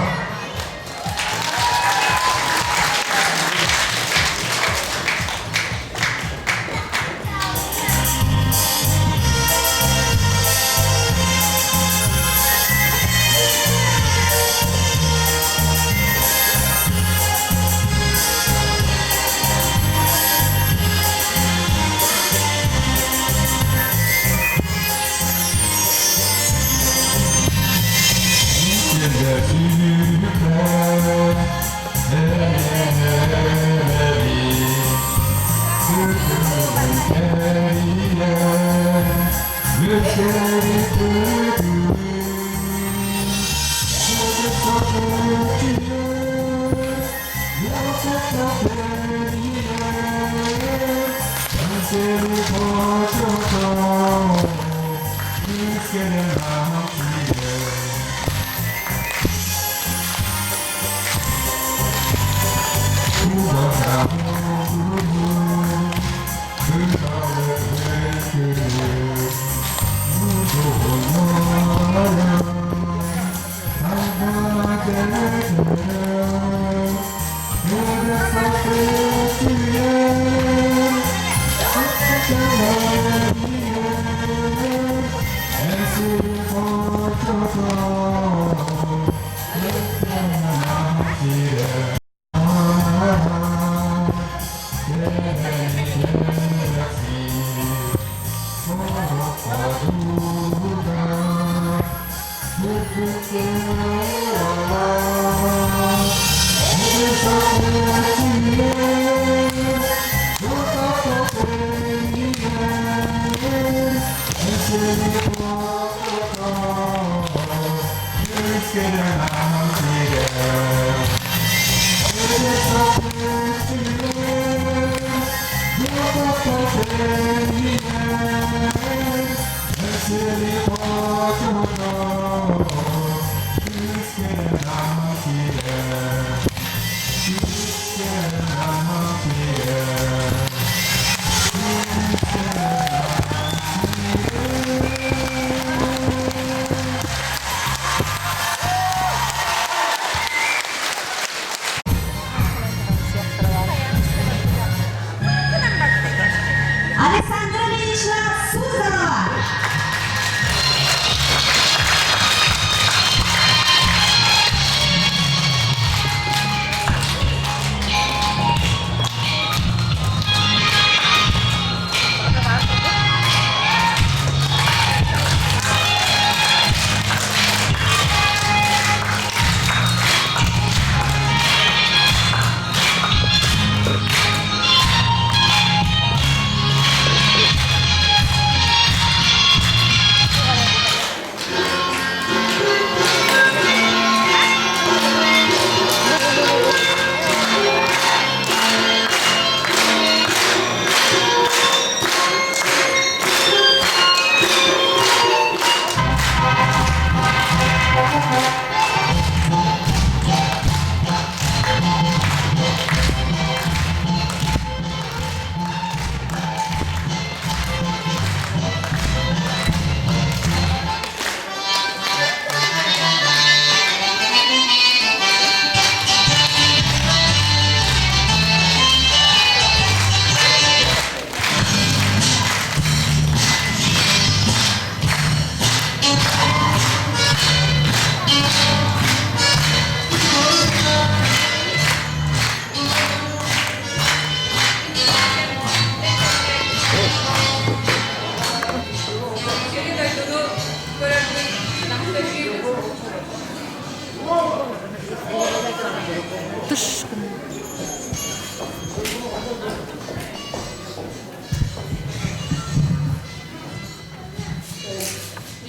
Александра Ильинична Сузанова.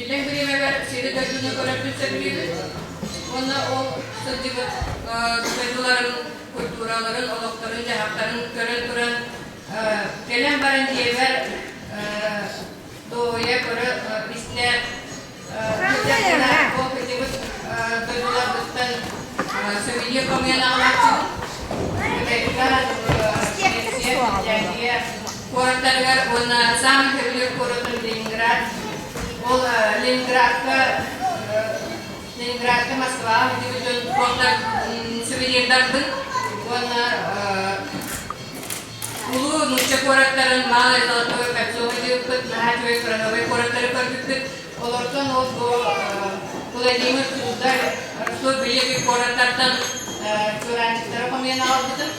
Иллэҥ бириэмэбэр сири-дойдуну көрөрбүн сөбүлүүбүн уонна ол сылдьыбыт дойдуларын культураларын, олохторун-дьаһахтарын көрөн туран, кэлэн баран дьиэбэр дуоһуйа көрө истэ сылдьарбына, ол кырдьыбыт дойдуларбыттан сувенир хомуйан аҕалааччыбын. Кытайга, Швеция, Финляндия куораттарыгар уонна саамай сөбүлүүр куоратым Ленинград. Ол Ленинградка Ленинградка Москваҕа сылдьыбыт дьон туохтар сувенирдарбын уонна улуу нуучча куораттарын Малое Золотое кольцо сылдьыбыппыт, наһаа үчүгэй кыраһыабай куораттары көрбүппүт. Олортон ол бу Владимир Суздаль, Ростов Великий куораттартан чуораанчыктары хомуйан аҕалбытым.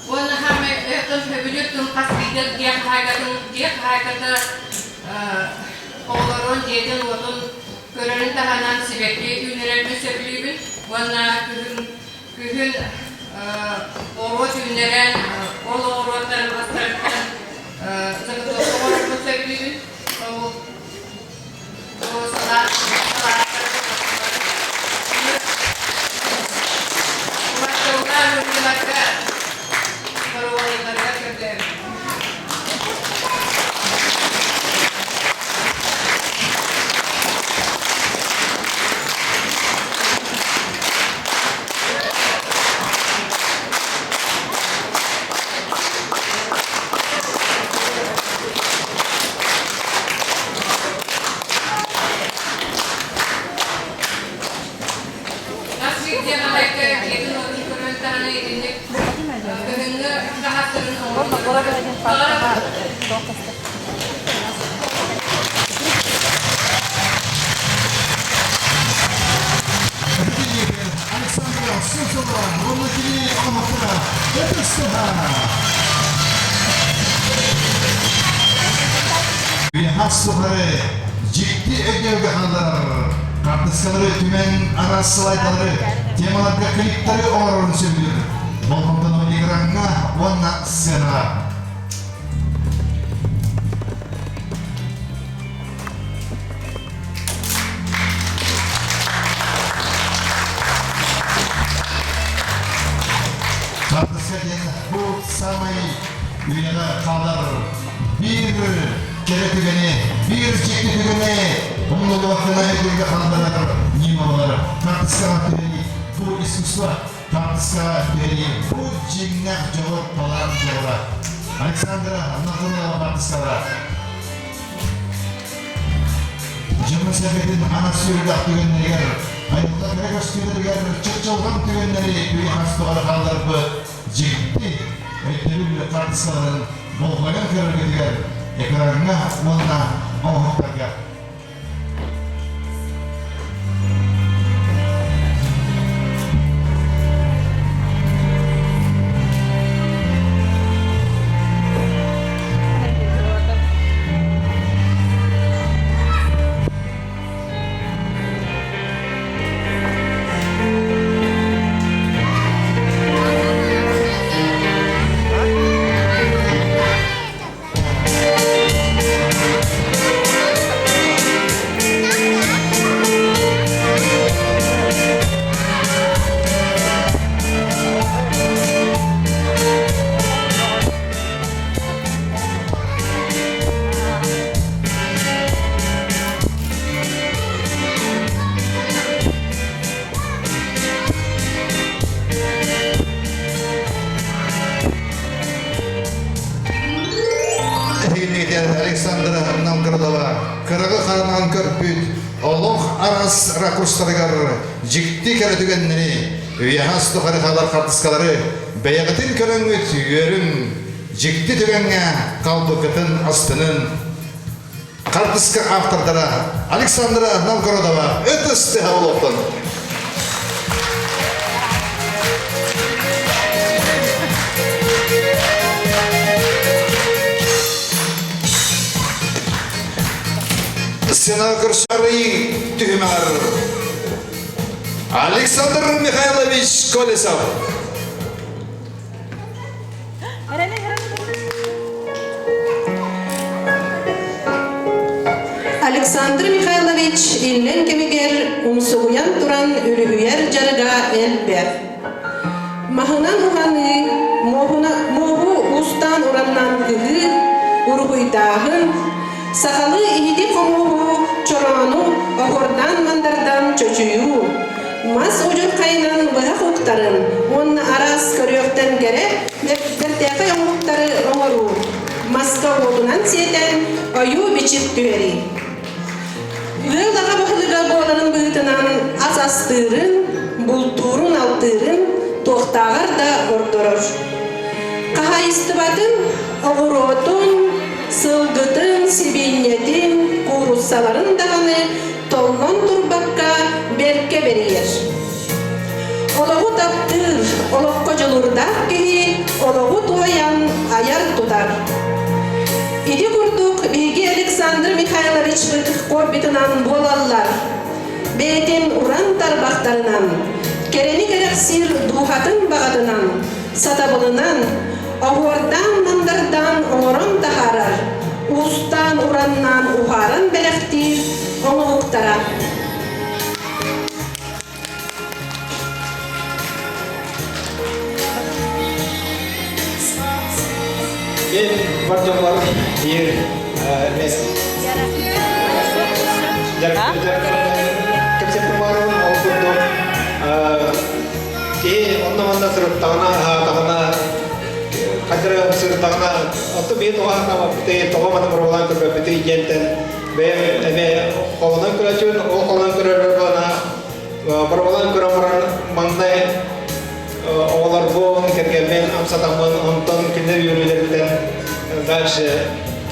Уонна хаамай өтөн сөбүлүүр тыл хас биирдэ дьиэ хаһаайкатын дьиэ хаһаайката оҕолорун дьиэтин-уотун көрөрүн таһынан сибэкки үүннэрэрбин сөбүлүүбүн уонна күһүн күһүн оҕуруот үүннэрэн ол оҕуруоттарын астарыттан заготовка оҥорорбун сөбүлүүбүн. Ол ол салаат салааттары Убастабыллаах ыалларга доруобуйаларыгар көрдөһөбүн. Хас биирдии аҕалайга дьиэтин-уотун көрөн таһына итинник кыһыҥҥы хаһааттарын оҥороллоругар баҕарабын. Александра Суслова, Владимир Омахара, Это Хас тухары дьикти өйдөбүлгэ хаалларар, карточкалары түмэн араас слайдалары, темаларга клиптары оҥорорун сөбүлүүр. Болҕомтону экраҥҥа уонна сценаҕа. Карточка диэн бу самай үйэҕэ хаалар биир кэрэ түгэни, биир дьикти түгэни умнуллубаккына өйдүүргэ хаалларар ньыма буолар. Карточкаҕа түһэрии бу искусство, карточкаҕа түһэрии бу дьиҥнээх дьоҕур, талаан дьоҕура. Александра Анатольевна карточкалара. Дьону-сэргэтин анас сүрүлэх түгэннэригэр, айылҕа кэрэ көстүүлэригэр чыпчылҕан түгэннэри үйэ-хас тухары хаалларбыт дьикти өйдөбүл хаартыскаларын болҕойон көрөргүтүгэр экраҥҥа уонна оҥоһуктарга. Александра Новгородова кыраҕы хараҕынан көрбүт олох араас ракурстарыгар дьикти кэрэ түгэннэри, үйэһэс тухары хаалар хартыскалары бэйэҕитин көрөҥҥүт үөрүҥ, дьикти түгэҥҥэ халбыкытын астынын. Хартыска автордара Александра Новгородова ытыс тыһа олохтон. Сцена көрсөрүй түһүмэр Александр Михайлович Колесов. Александр Михайлович иллэҥ кэмигэр умсугуйан туран үлүһүйэр дьарыга элбэх. Маһынан уһаныы, муоһу уустаан-ураннаан кыһыы, уруһуйдааһын, сахалыы иһити-хомуоһу, чороону оһуордаан-мандардаан чочуйуу, мас удьурхайынан быһах уктарын уонна араас көрүөхтэн кэрэ бэртээхэй оҥоһуктары оҥоруу, маска уотунан сиэтэн ойуу-бичик түһэрии. Ыал аҕа баһылыга буоларын быһыытынан ас астыырын, бултуурун-алтыырын туохтааҕар да ордорор. Хаһаайыстыбатын, оҕуруотун, сылгытын, сибиинньэтин, кууруссаларын даҕаны толлон турбакка бэркэ бэрийэр. Олоҕу таптыыр, олоххо дьулуурдаах киһи олоҕу туойан айар-тутар. Ити курдук биһиги Александр Михайловичпыт хоббитынан буолаллар. Бэйэтин уран тарбахтарынан, кэрэни кэрэхсиир дууһатын баҕатынан, сатабылынан, оһуордаан-мандардаан оҥорон таһаарар, уустаан-ураннаан уһааран бэлэхтиир оҥоһуктара. Мен бар дьоммор биир эмес кэпсэппин баарым ол курдук киһи онно-манна сырыттаҕына аһаатаҕына хадьара сырыттаҕына оттон биһи тоҕо аһаатаабаппытый тоҕо маны боруобалаан көрбөппүтүй диэнтэн бэйэм эмиэ холонон көрөөччүбүн ол холонон көрөрбөр буолана боруобалаан көрөн баран маҥнай оҕолорбун кэргэммин амсатаммын онтон кинилэр үөрүүлэриттэн дальше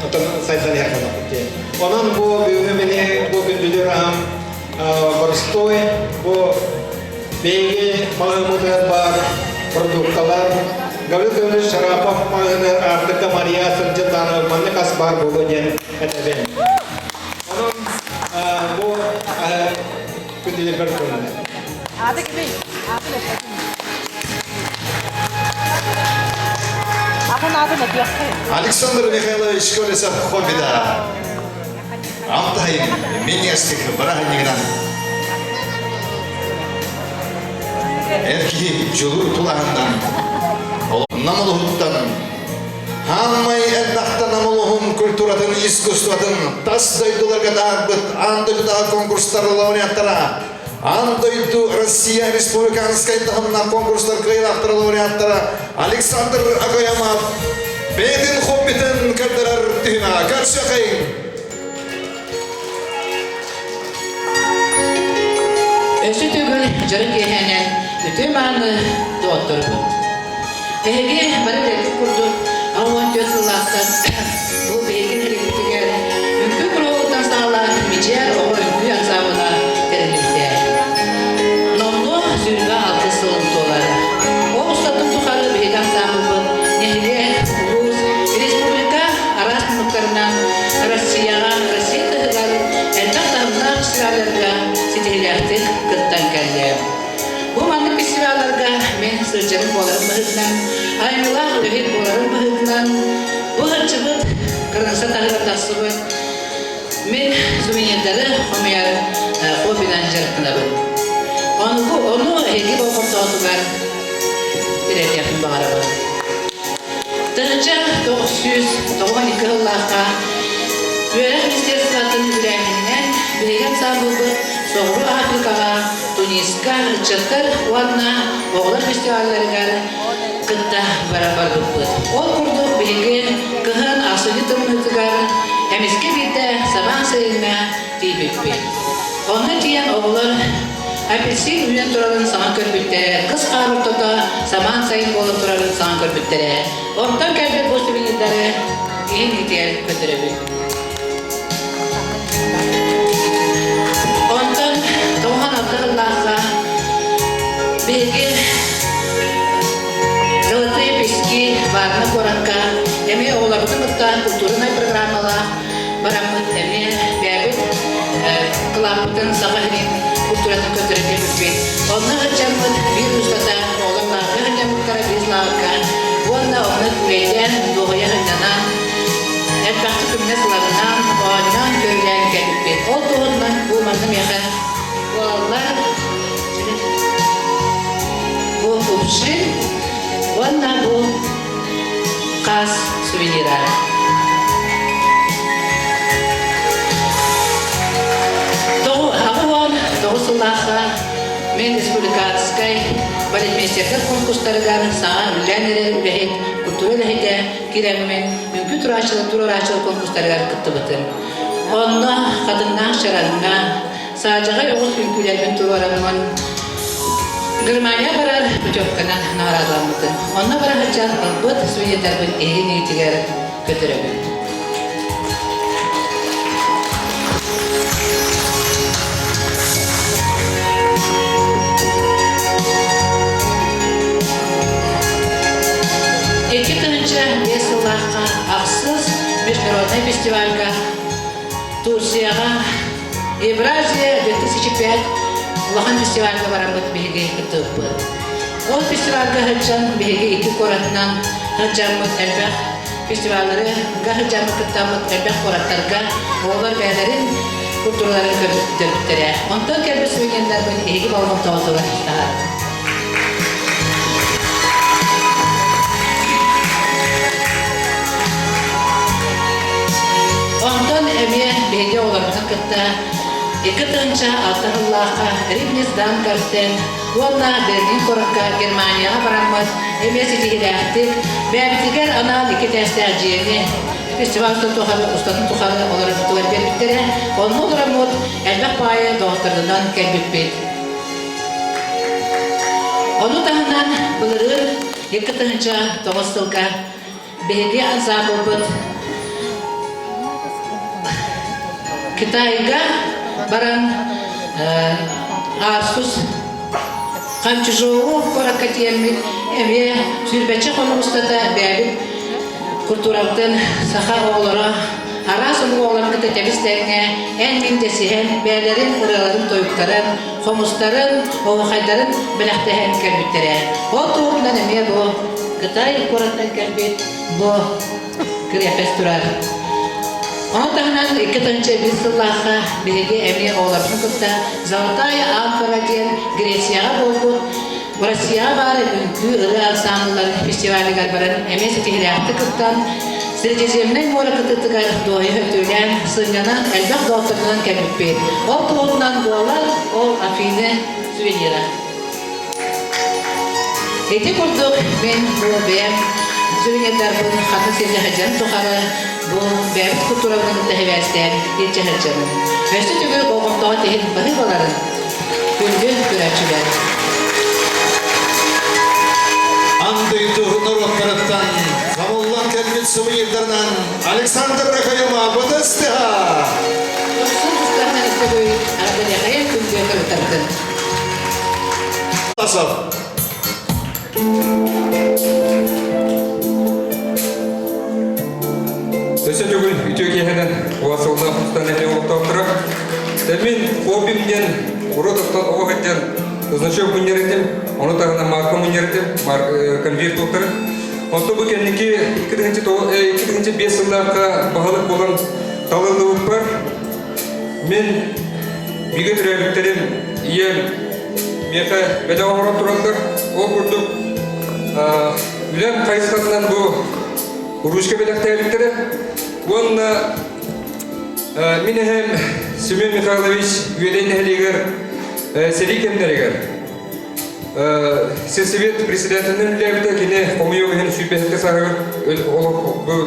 оттон сайдан иһэр буоллахпыт диэн онон бу бүгүҥҥү мини бу күндүлүүр аһым боростуой бу биһиги маҕаһыыммытыгар баар продукталар Гаврил Гаврилович Шарапов маҕаһыыныгар Аартыка Мария сылдьан даҕаны маннык ас баар буолуо диэн этэбин. Онон бу күндүлэрбэр көрүнэр. Аты кимий? Атын эппэтим. Атын атын этиэххэ. Александр Михайлович Колесов хоббида. Алтайын минньигэстик бырааһынньыгынан эр киһи дьулуур тулаһыннан намылуһуттан Хааммай элбэхтэ намылуһун культуратын, искусствотын тас дойдуларга таһаарбыт аан дойдутааҕы конкурстар лауреаттара, аан дойду Россия республиканскай таһымнаах конкурстар кыайыылаахтара лауреаттара Александр Акоямов бэйэтин хоббитын көрдөрөр түһүмэҕэ көрсүөххэйиҥ! Өссө төгүл дьоро киэһэнэн үтүө-мааны доҕотторбут. Эһиги бары билэргит курдук, 64 сыллаахтан бу биһиги нэһилиэкпитигэр үҥкүү куруһуоктан саҕалаан Мичээр оҕо үҥкүү ансаамбыла тэриллибитэ. Номнуо 26 сылын туолар. Ол устатын тухары биһиги ансаамбылбыт нэһилиэк, улуус, республика араас муннуктарынан Россияҕа, Россия таһыгар элбэх таһымнаах фестивалларга ситиһиилээхтик кыттан кэллэ. Бу маннык фестивалларга мин сылдьарым буоларым быһыытынан, айымньылаах үлэһит буоларым быһыытынан, бу сылдьыбыт, кыргызстан таһыгар тахсыбыт мин сувенирдары хомуйар хоббинан дьарыктанабын. Ону, ону эһиги болҕомтоҕутугар тириэрдиэхпин баҕарабын. 1992 сыллаахха Үөрэх министерствотын үбүлээһининэн биһиги ансаамбылбыт Соҕуруу Африкаҕа, Туниска ыччаттар уонна оҕолор фестивалларыгар кытта бара барбыппыт. Ол курдук биһиги кыһын ахсынньы тымныытыгар эмискэ биирдэ самаан сайыҥҥа тиийбиппит. Онно тиийэн оҕолор апельсин үүнэн турарын саҥа көрбүттэрэ, кыс хаар ортото самаан сайын буолан турарын саҥа көрбүттэрэ. Онтон кэлбит бу сувенирдары иһин иитигэр көрдөрөбүт. Онтон 96 сыллаахха биһиги Золотые пески Варна куоракка эмиэ оҕолорбутун кытта культурнай программалаах бараммыт эмиэ бэйэбит кылааппытын Саха сирин культуратын көрдөрөн кэлбиппит. Онно сылдьаммыт биир устата оҕолор лааҕырга сылдьаммыттара биир лааҕырга уонна онно күөйдээн, дуоһуйа сынньанан, элбэхтик күҥҥэ сыланнан, оонньоон, көрүлээн кэлбиппит. Бастакы миэхэ буолаллар бу кувшин уонна бу хаас сувенира. 89 сыллаахха мен республиканскай балетмейстердэр конкурстарыгар саҥа үлэлээн эрэр үлэһит, культура үлэһитэ киирэммин үҥкүү турааччылар туруорааччылар конкурстарыгар кыттыбытым. Онно хатыҥнаах чараҥҥа саадьаҕай оҕус үҥкүүлэрбин туруораммын Германия барар путевканан наҕараадаламмытым. Онно бара сылдьан ылбыт сувенирдарбын эһиги иннигитигэр көтөрөбүн. 2005 сыллаахха ахсыс международнай фестивальга Турцияҕа Евразия 2005 улахан фестивальга бараммыт биһиги кыттыбыппыт. Ол фестивальга сылдьан биһиги икки куоратынан сылдьаммыт элбэх фестиваллары сылдьаммыт кыттаммыт элбэх куораттарга оҕолор бэйэлэрин культураларын көрдөрбүттэрэ. Онтон кэлбит сувенирдарбын эһиги болҕомтоҕутугар таһаарабын. Онтон эмиэ биһиги оҕолорбутун кытта 2006 сыллаахха Рибнис Данкартен уонна Берлин куоракка Германияҕа бараммыт эмиэ ситиһиилээхтик бэйэбитигэр анаан икки этээстээх дьиэни фестиваль тухары устатын тухары олорорбутугар биэрбиттэрэ. Онно олороммут элбэх баайы доҕоттордунан кэлбиппит. Ону таһынан былырыын 2009 сылга биһиги ансаамбылбыт Китайга баран Арсус Ханчжоу куоракка тиийэммит эмиэ сүүрбэччэ хонук устата бэйэбит культурабытын саха оҕолоро араас омук оҕолорун кытта тэбис-тэҥҥэ эн-мин дэсиһэн бэйэлэрин ырыаларын-тойуктарын хомустарын, оһуохайдарын бэлэхтэһэн кэлбиттэрэ. Ол туһунан эмиэ бу Кытай куораттан кэлбит бу крепость турар. Ону таһынан 2001 сыллаахха биһиги эмиэ оҕолорбутун кытта Золотая амфора диэн Грецияҕа буолбут Россияҕа баар үҥкүү ырыа ансаамбылларын фестивалыгар баран эмиэ ситиһиилээхтик кыттан Средиземнэй муора кытыытыгар дуоһуйа өтүүлээн, сынньанан элбэх доҕотторунан кэлбиппит. Ол туһунан буолар ол Афины сувенира. Ити курдук мин бу бэйэм сувенирдарбын хатын сиргэ сылдьан тухары бу бэйэбит культурабытын кытта сибээстээн илдьэ сылдьабын. Өссө төгүл болҕомтоҕо тиһин баһыы баларын күндү көрөөччүлэр. Андыйдур норуоттарыттан хабыллан кэлбит сувенирдарынан Александр Рахаева Бытыстыха! Дохсун тустарынан өстөгүй Арбалехайын күндү көрүтардын. Басов. Өссө төгүл үтүө киэһэнэн уасыллаах устан эһэ олохтоохторо. Мин хоббим диэн урут оттон оҕо сылдьан значок мунньар этим, ону таһынан марка мунньар этим, конверт туохтары. Онтон бу кэнники 2005 сыллаахха баһылык буолан талыллыбыппар мин бигэ төрөөбүттэрим ийэм миэхэ бэлэх оҥорон тураллар. Ол курдук үлэм хайысхатынан бу ручка бэлэхтээбиттэрэ уонна мин эһэм Семен Михайлович Үөдэй нэһилиэгэр сэрии кэмнэригэр Сельсовет председателинэн үлэлээбитэ, кини хомуйуох иһин сүүрбэһиккэ сааһыгар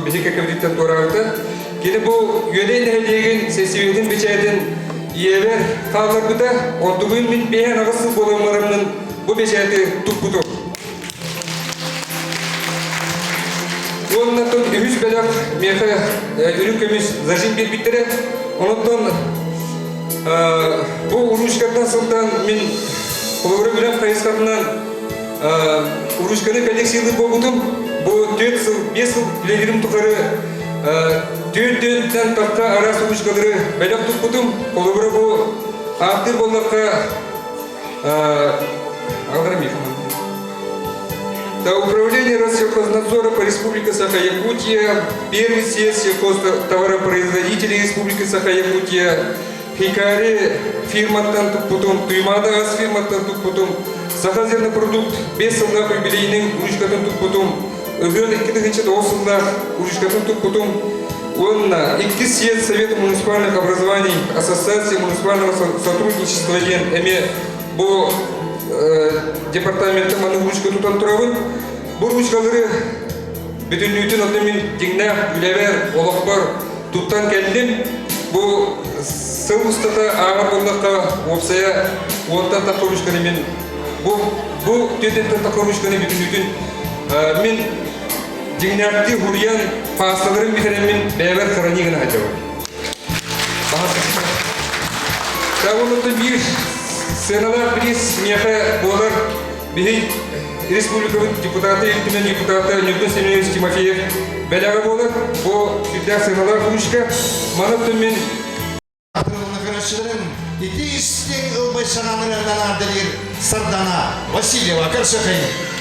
биһиги кэккэбититтэн туораабыта. Кини бу Үөдэй нэһилиэгин сельсоветин бэчээтин ийэбэр хаалларбыта, онтугун мин биэһэн аҕыс сыл буолан бараммын бу бэчээти туппутум. Уонна үһүс бэлэх миэхэ үрүҥ көмүс зажим биэрбиттэрэ. Онтон бу уручкаттан сылтаан мин холобура үлэм хайысхатынан уручканы коллекциялыыр буолбутум. Бу 4 сыл, 5 сыл үлэлиирим тухары 4 тан тахха араас уручкалары бэлэх туппутум. Холобура бу ааттыыр буоллахха Алгара Да Управление Россельхознадзора по Республике Саха-Якутия, первый съезд сельхозтоваропроизводителей Республики Саха-Якутия, Хикари фирматтан туппутум, Туймаада газ фирматтан туппутум, Саха зернопродукт 5 сыллаах юбилейнин ручкатын туппутум, Ыһыах 2009 сыллаах ручкатын туппутум, уонна иккис съезд Совета муниципальных образований Ассоциации муниципального сотрудничества диэн эмиэ бу департаментта маны ручка тутан турабын. Бу ручкалары бүтүннүүтүн онно мин дьиҥнээх үлэбэр, олохпор туттан кэллим. Бу сыл устата ааҕар буоллахха, уопсайа уонтан тахса ручканы мин бу бу түөтэнтэн тахса ручканы бүтүннүүтүн мин дьиҥнээхтии хуруйан паасталарын бүтэрэммин бэйэбэр хранить гына сылдьабын. Таабыллыттан биир сыаналаах бириис миэхэ буолар биһи республикабыт депутата Ил Түмэн депутата Ньургун Семенович Тимофеев бэлэҕэ буолар. Бу сүрдээх сыаналаах ручка. Манан мин Атырылына ити истиҥ ылбай санаанырынан аардалыыр Сардана Васильева көрсөкөйүн.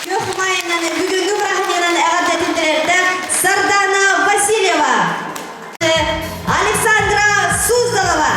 Күөх маайынан бүгүҥҥү бырааһынньыгынан эҕэрдэтиннэрэрдэ Сардана Васильева, Александра Суздалова.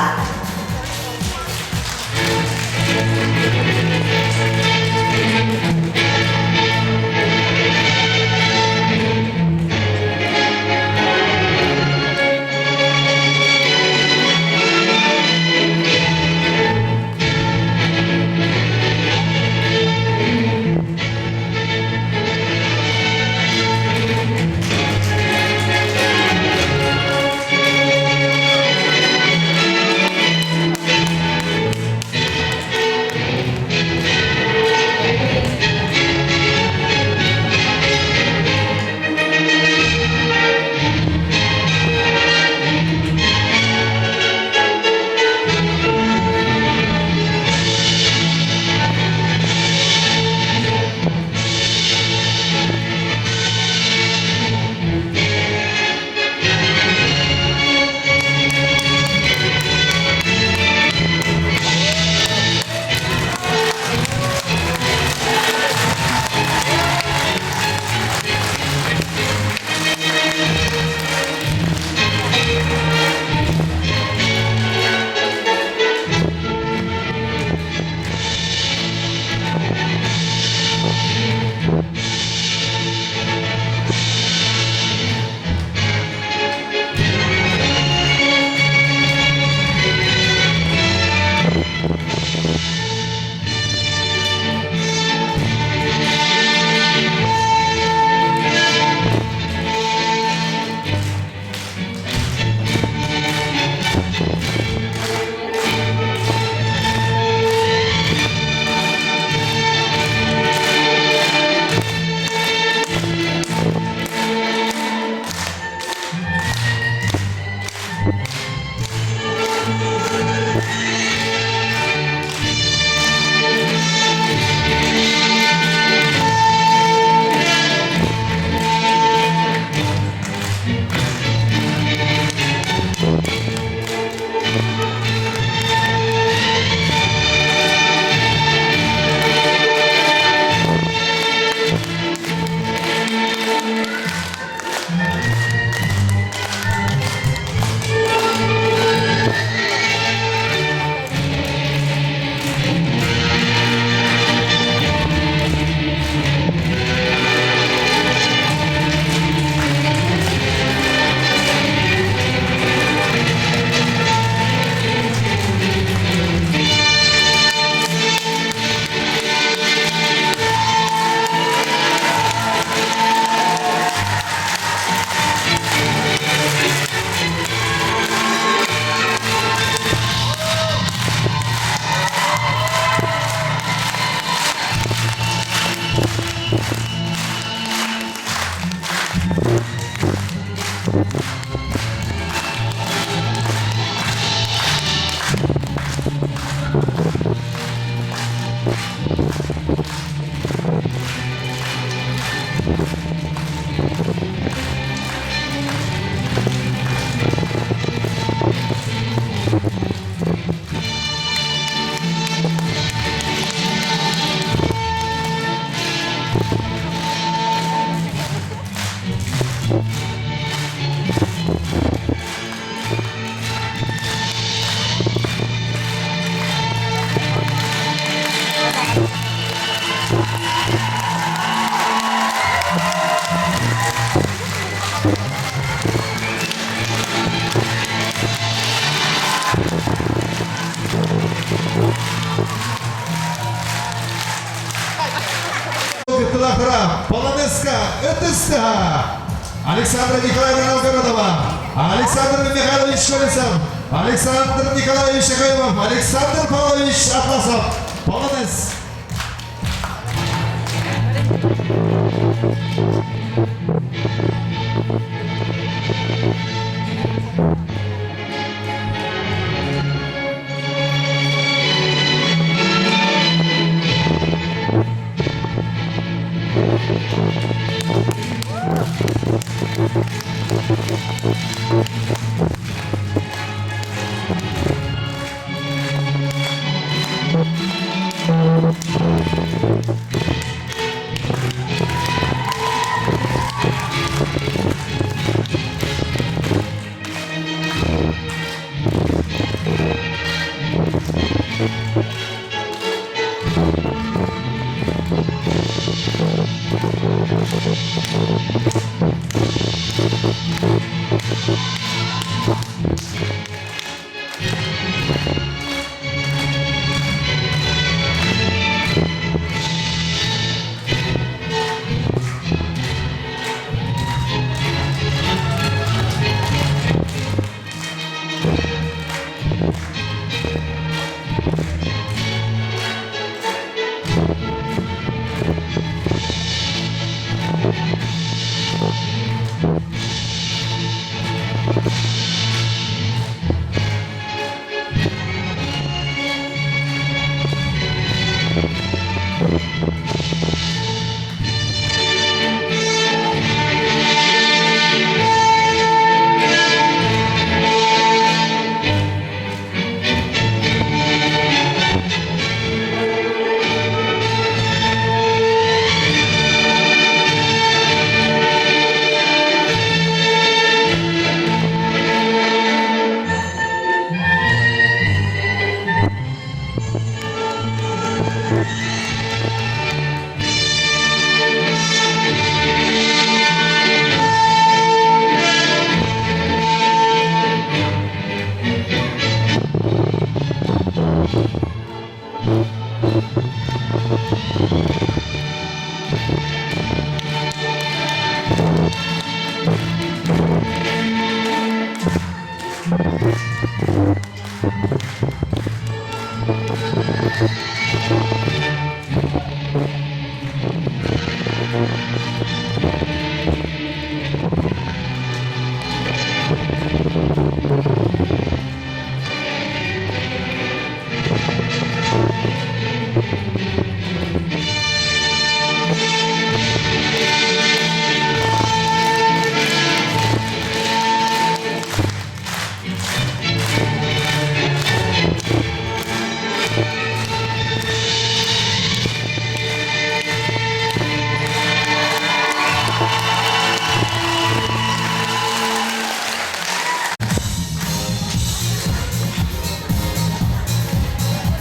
кыттыылаахтара Полонезка ытыс тыаһа! Александра Николаевна Новгородова, Александр Михайлович Колесов, Александр Николаевич Шахаевов, Александр Павлович Атласов. Полонез!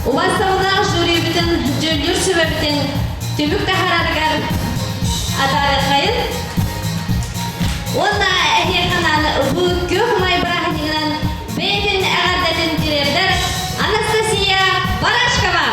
Убастабыллаах жюрибитин, дьүүллүүр сүбэбитин түмүк таһаарарыгар атаарыаххайын уонна эһиэхэ анаан бу күөх май бырааһынньыгынан бэйэтин эҕэрдэтин тириэрдэр Анастасия Барашкова.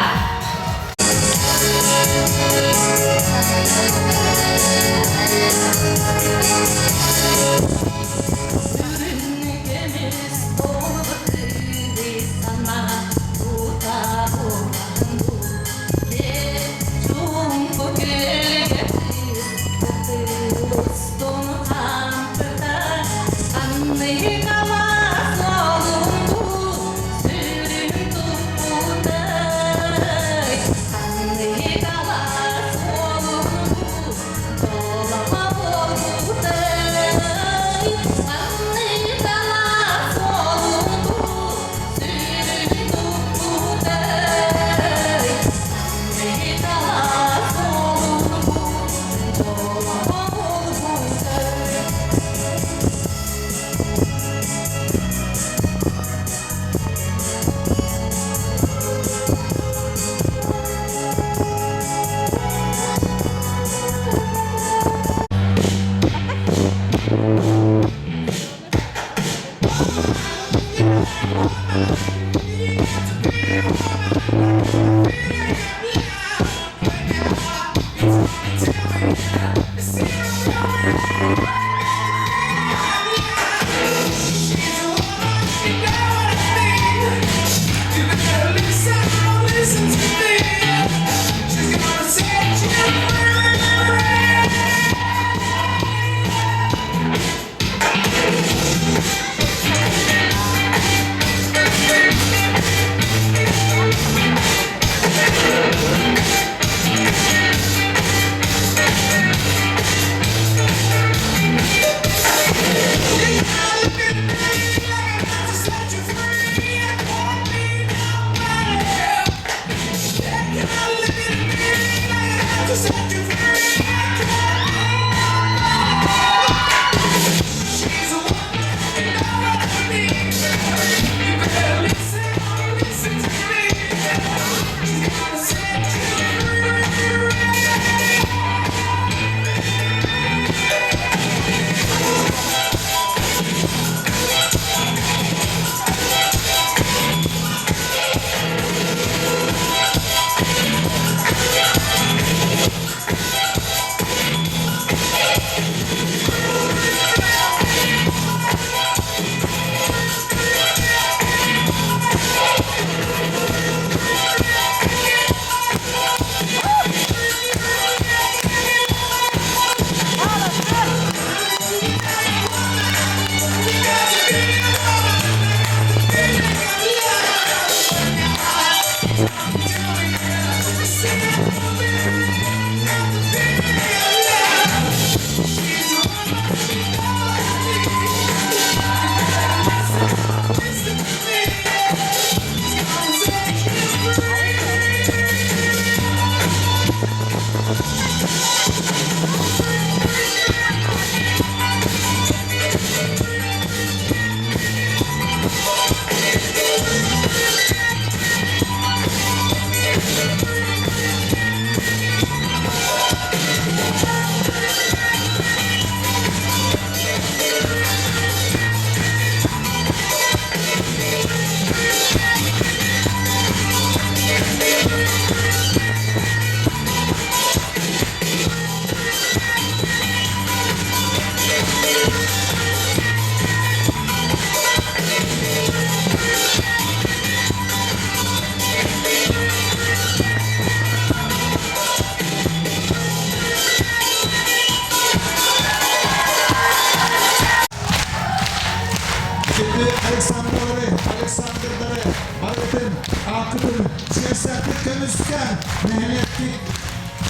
Күндү Александрдары, Александрдары барытын ааккытын чиэстээхтик көмүскээн нэһилиэккит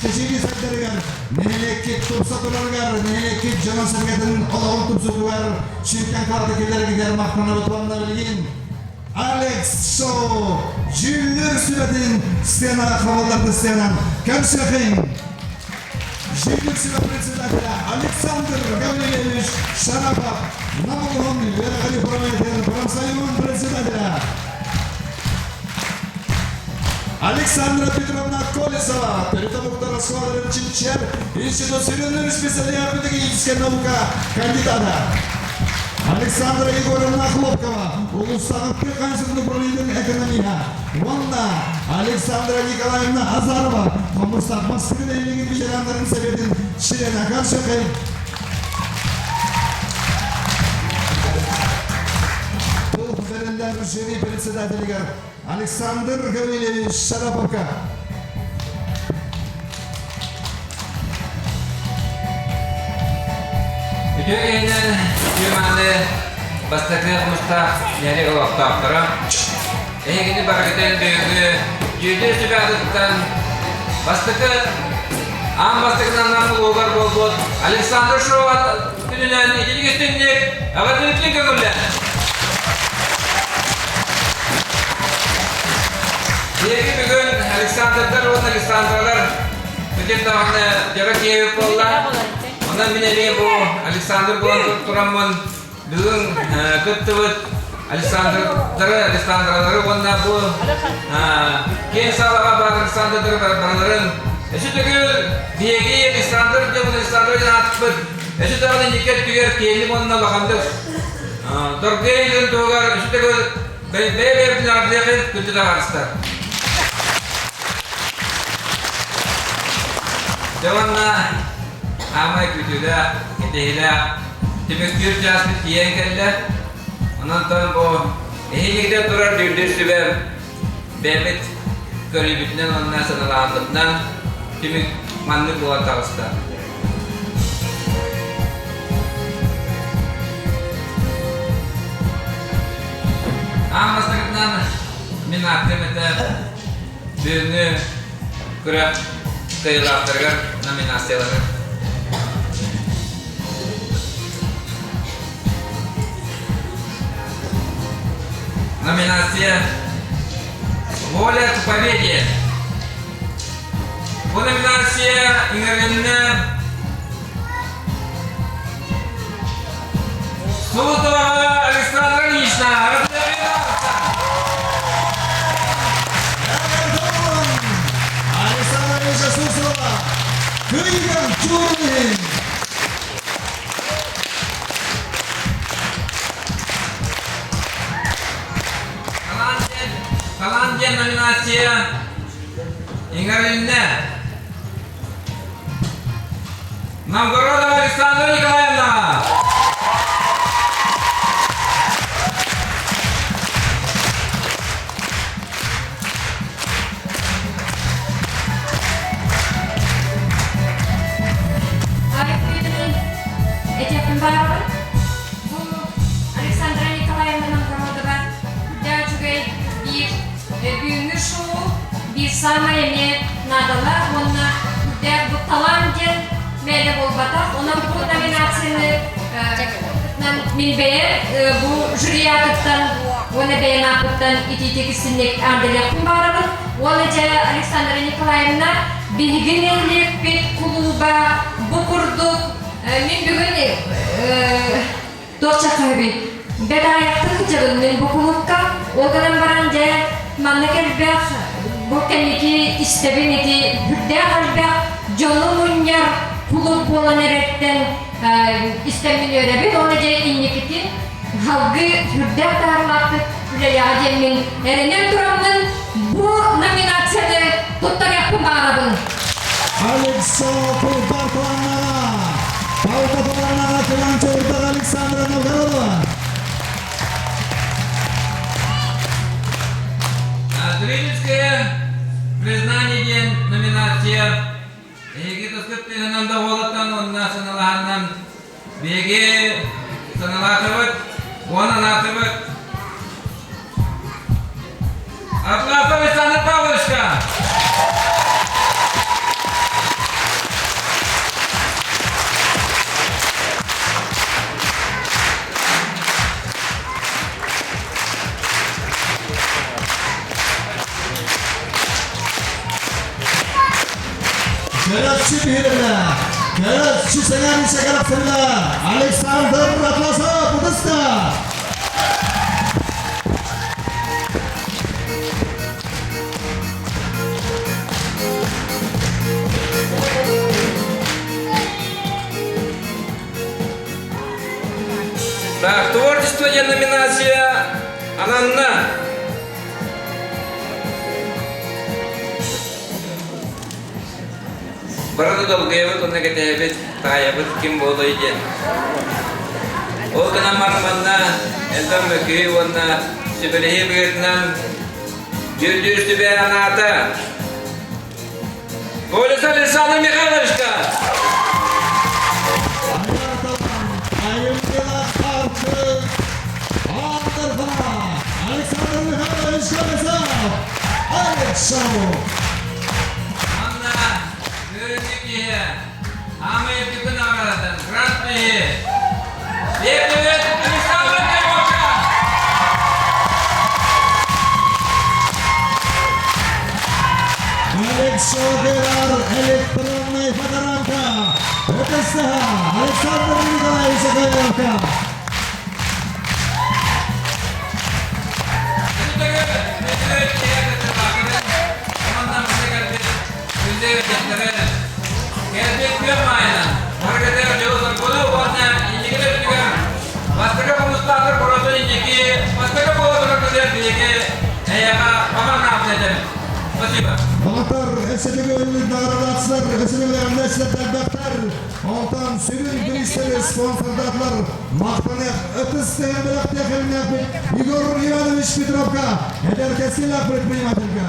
чэчирии сайдарыгар, нэһилиэккит тупса турарыгар, нэһилиэккит дьонун-сэргэтин олоҕун тупсутугар сүҥкэн кылааты киллэрэргитигэр махтанабыт уонна билигин Алекс Шоу дьүүллүүр сүбэтин сценаҕа хабылларбыт сценан көрсүөхүҥ! Дьүүллүүр сүбэ председателя Александр Гаврильевич Шарапов, Нам улууһун үөрэҕирии управлениетын профсоюһун председателя Александра Петровна Колесова, төрүт омуктар оскуолаларын чинчийэр институт сүрүннүүр специалиһа педагогическай наука кандидата. Александра Егоровна Хлопкова, улуустааҕы тыа хаһаайыстыбатын управлениетын экономиһа. Уонна Александра Николаевна Азарова, Хомустаах Москва нэһилиэгин ветераннарын сэбиэтин чилиэнэ Көрсөкөй. Тыл бэриллэр жюри председателигэр Александр Гаврильевич Шараповка. Үтүө киһинэн үтүө-мааны бастакы хомустаах нэһилиэк олохтоохторо эһигини барыгытын бүгүҥҥү дьүүллүүр сүбэ атыттан бастакы аан бастакынан Нам улууһугар буолбут Александр Шова күнүнэн итинник истиҥник эҕэрдэлиитин көҥүллээн Биһиги бүгүн Александрдар уонна Александралар бүтүн даҕаны дьоро киһибит буолла. Онон мин эмиэ бу Александр буолан тураммын бүгүн кыттыбыт Александрдары, Александралары уонна бу киэҥ саалаҕа баар Александрдары барыларын өссө төгүл биһиги Александр диэн Александр диэн аатпыт өссө даҕаны инники өттүгэр киэҥник уонна улаханнык доргуйа илин туһугар өссө төгүл Бэйэ-бэйэбитин эҕэрдэлиэхин күндү таһаарыстар. Дьэ уонна аамай күүтүүлээх, кэтэһиилээх түмүктүүр чааспыт тиийэн кэллэ. Онон бу эһигитэ турар дьүүллүүр сүбэ бэйэбит көрүүбүтүнэн уонна сыаналаабытынан түмүк маннык буолан таҕыста. Аан бастакытынан мин ааттыам этэ бүгүҥҥү күрэх кыайыылаахтарыгар номинациялары. Номинация «Воля к победе». Бу номинация иҥэрилиннэ Сулутова Александра Ильинична. Александра Ильича Суслова. Кыйган Чурин. Талант диэн номинация иҥэрилиннэ. Новгородова Александра Николаевна! Этиэхпин баҕарабын. Бу Александра Николаевна Новгородова үрдээх үчүгэй биир бүгүҥҥү шоу биир саамай эмиэ наадалаах уонна үрдээх бу талаан диэн мээлэ буолбатах. Онон бу номинацияны мин бэйэм бу жюри аатыттан уонна бэйэм ааппыттан итиитик истинник аандалыахпын баҕарабын. Уонна дьэ Александра Николаевна биһиги нэһилиэкпит кулууба бу курдук мин бүгүн туох чахчыһыбый бэт аайахтык сылдьабын мин бу кулуупка ол гынан баран дьэ манна элбэх бу кэнники истэбин ити үрдээх элбэх дьону мунньар кулууп буолан эрэттэн истэммин үөрэбин уонна дьэ инникитин салгыы сүрдээх таһаарылаахтык үлэлиэҕэ диэммин эрэнэн тураммын бу номинацияны туттарыахпын баҕарабын. Александр Баркланнара, Павловна Кыланчурдах Александра Новгородова. Зрительское признание диэн номинация эһиги тускут тыынынан да буолаттан уонна сыналаһаннан биһиги сыналаатыбыт уонна анаатыбыт Атласов Александр Павловичка! Көрөөччү биһирэмэ, көрөөччү сэҥээриитэ кэрэхсэбилэ Александр Атласов ытыста! Так, творчество диэн номинация ананна. Бары да долгуйабыт уонна кэтэһэбит, таайабыт ким буолуой диэн. Ол гынан баран манна элбэх мөкү уонна сүбэлэһии быһыытынан дьүүллүүр сүбэ анаата. Колесов Александр Михайловичка! Айымньылаах харчы Ааптарга Александр Михайлович Колесов! Александр! Манна үөрэнник киһи Аамай үрдүкү наҕараадатын Гран-при Лепливет Александр Каймовка! Александр электронная фоторамка! СХ Александр Николаевич Каймовка! Спасибо. Батыр Өссө төгүл наҕараадалааччылар, өссө төгүл эҕэрдэлээччилэр элбэхтэр. Онтон сүрүн бириистэри спонсордаатылар. Махтаныах ытыс тыаһын бэлэхтиэх эрэннээхпит Егор Иванович Петровка, эдэр кэскиллээх предпринимательга,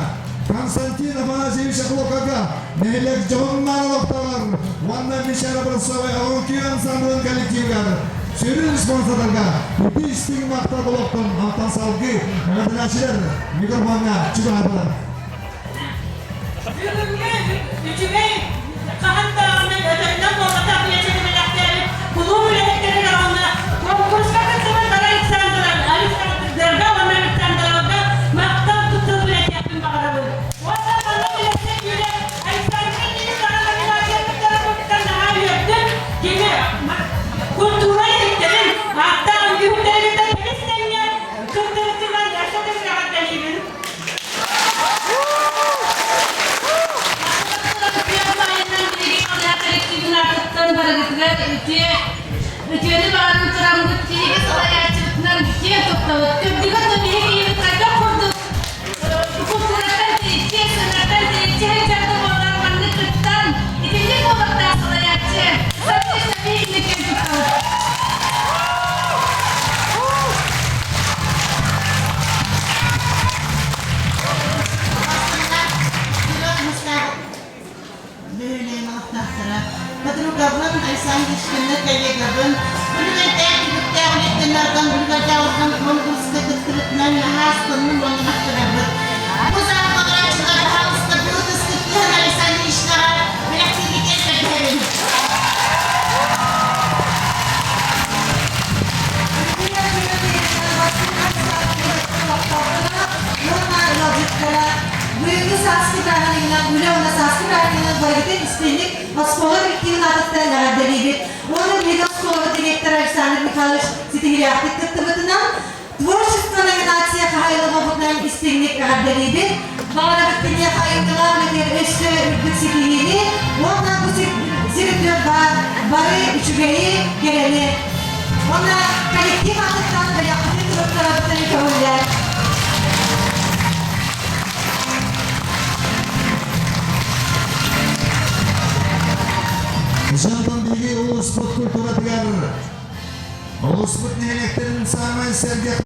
Константин Афанасьевич Охлопкага, нэһилиэк дьоһун-мааны олохтооҕор уонна Мишель Образцовай Оҕоҥкүү ансамблын коллективыгар сүрүн спонсордарга ити истиҥ махтал олохтон онтон салгыы эҕэрдэлээччилэр микрофоҥҥа чугаһаатылар. Бүгүҥҥү үчүгэй хаһан даҕаны өтөрүнэн буолбатах биэчэри бэлэхтээбит кулууп үлэһиттэригэр уонна конкурска кыттыбыт Дара Александровна Александрга уонна Александровга махтал тыл билэтиэхпин баҕарабын. Уонна манна үлэһит Юлия Александра Ильиничнаҕа номинация кыттарбыттан наһаа үөрдүм. Кини культура үлэһиттэрин, ааттаах үҥкүүһүттэрин кытта тэбис тэҥҥэ кыттыбытынан өссө төгүл эҕэрдэлиибин. Үтүөнү баҕаран тураммыт биһиги салайааччыбытынан киэн туттабыт. Кырдьыга да биһиги ийэбит хайдах курдук культураттан тэйиччи, сыҥаттан тэйиччи сылдьар да буоллар маннык кыттан итинник буолуохтаах салайааччы. Саппы саппы киэн туттабыт. Подругабын, Александр Ильичтаны, коллегабын, үлүгэрдээх түбүктээх үлэттэн ардан үлүгэрдээх конкурска кыттыбытынан наһаа астынным уонна махтанабыт. Бу саҥа толорооччулар баһаалыста бу ытыскыт Александр Ильичнаҕа бэлэхтииргитигэр көрдөһөбүн. Быйылгы сааскы бырааһынньыгынан үлэ уонна сааскы бырааһынньыгынан барыгытын истиҥник оскуола коллективын аатыттан эҕэрдэлиибит. Уонна биһиги оскуолабыт директора Александр Михайлович ситиһиилээхтик кыттыбытынан Творчество номинация хаһаайылабытынан истиҥник эҕэрдэлиибит. Баҕарабыт киниэхэ айымньылаах үлэтигэр өссө үрдүк ситиһиини уонна бу сир үрдүгэр баар бары үчүгэйи, кэрэни. Уонна коллектив аатыттан бэлэхпитин туруттарабытын көҥүллээн. Дьонтон биһиги улууспут культуратыгар улууспут нэһилиэктэрин саамай сэргэх.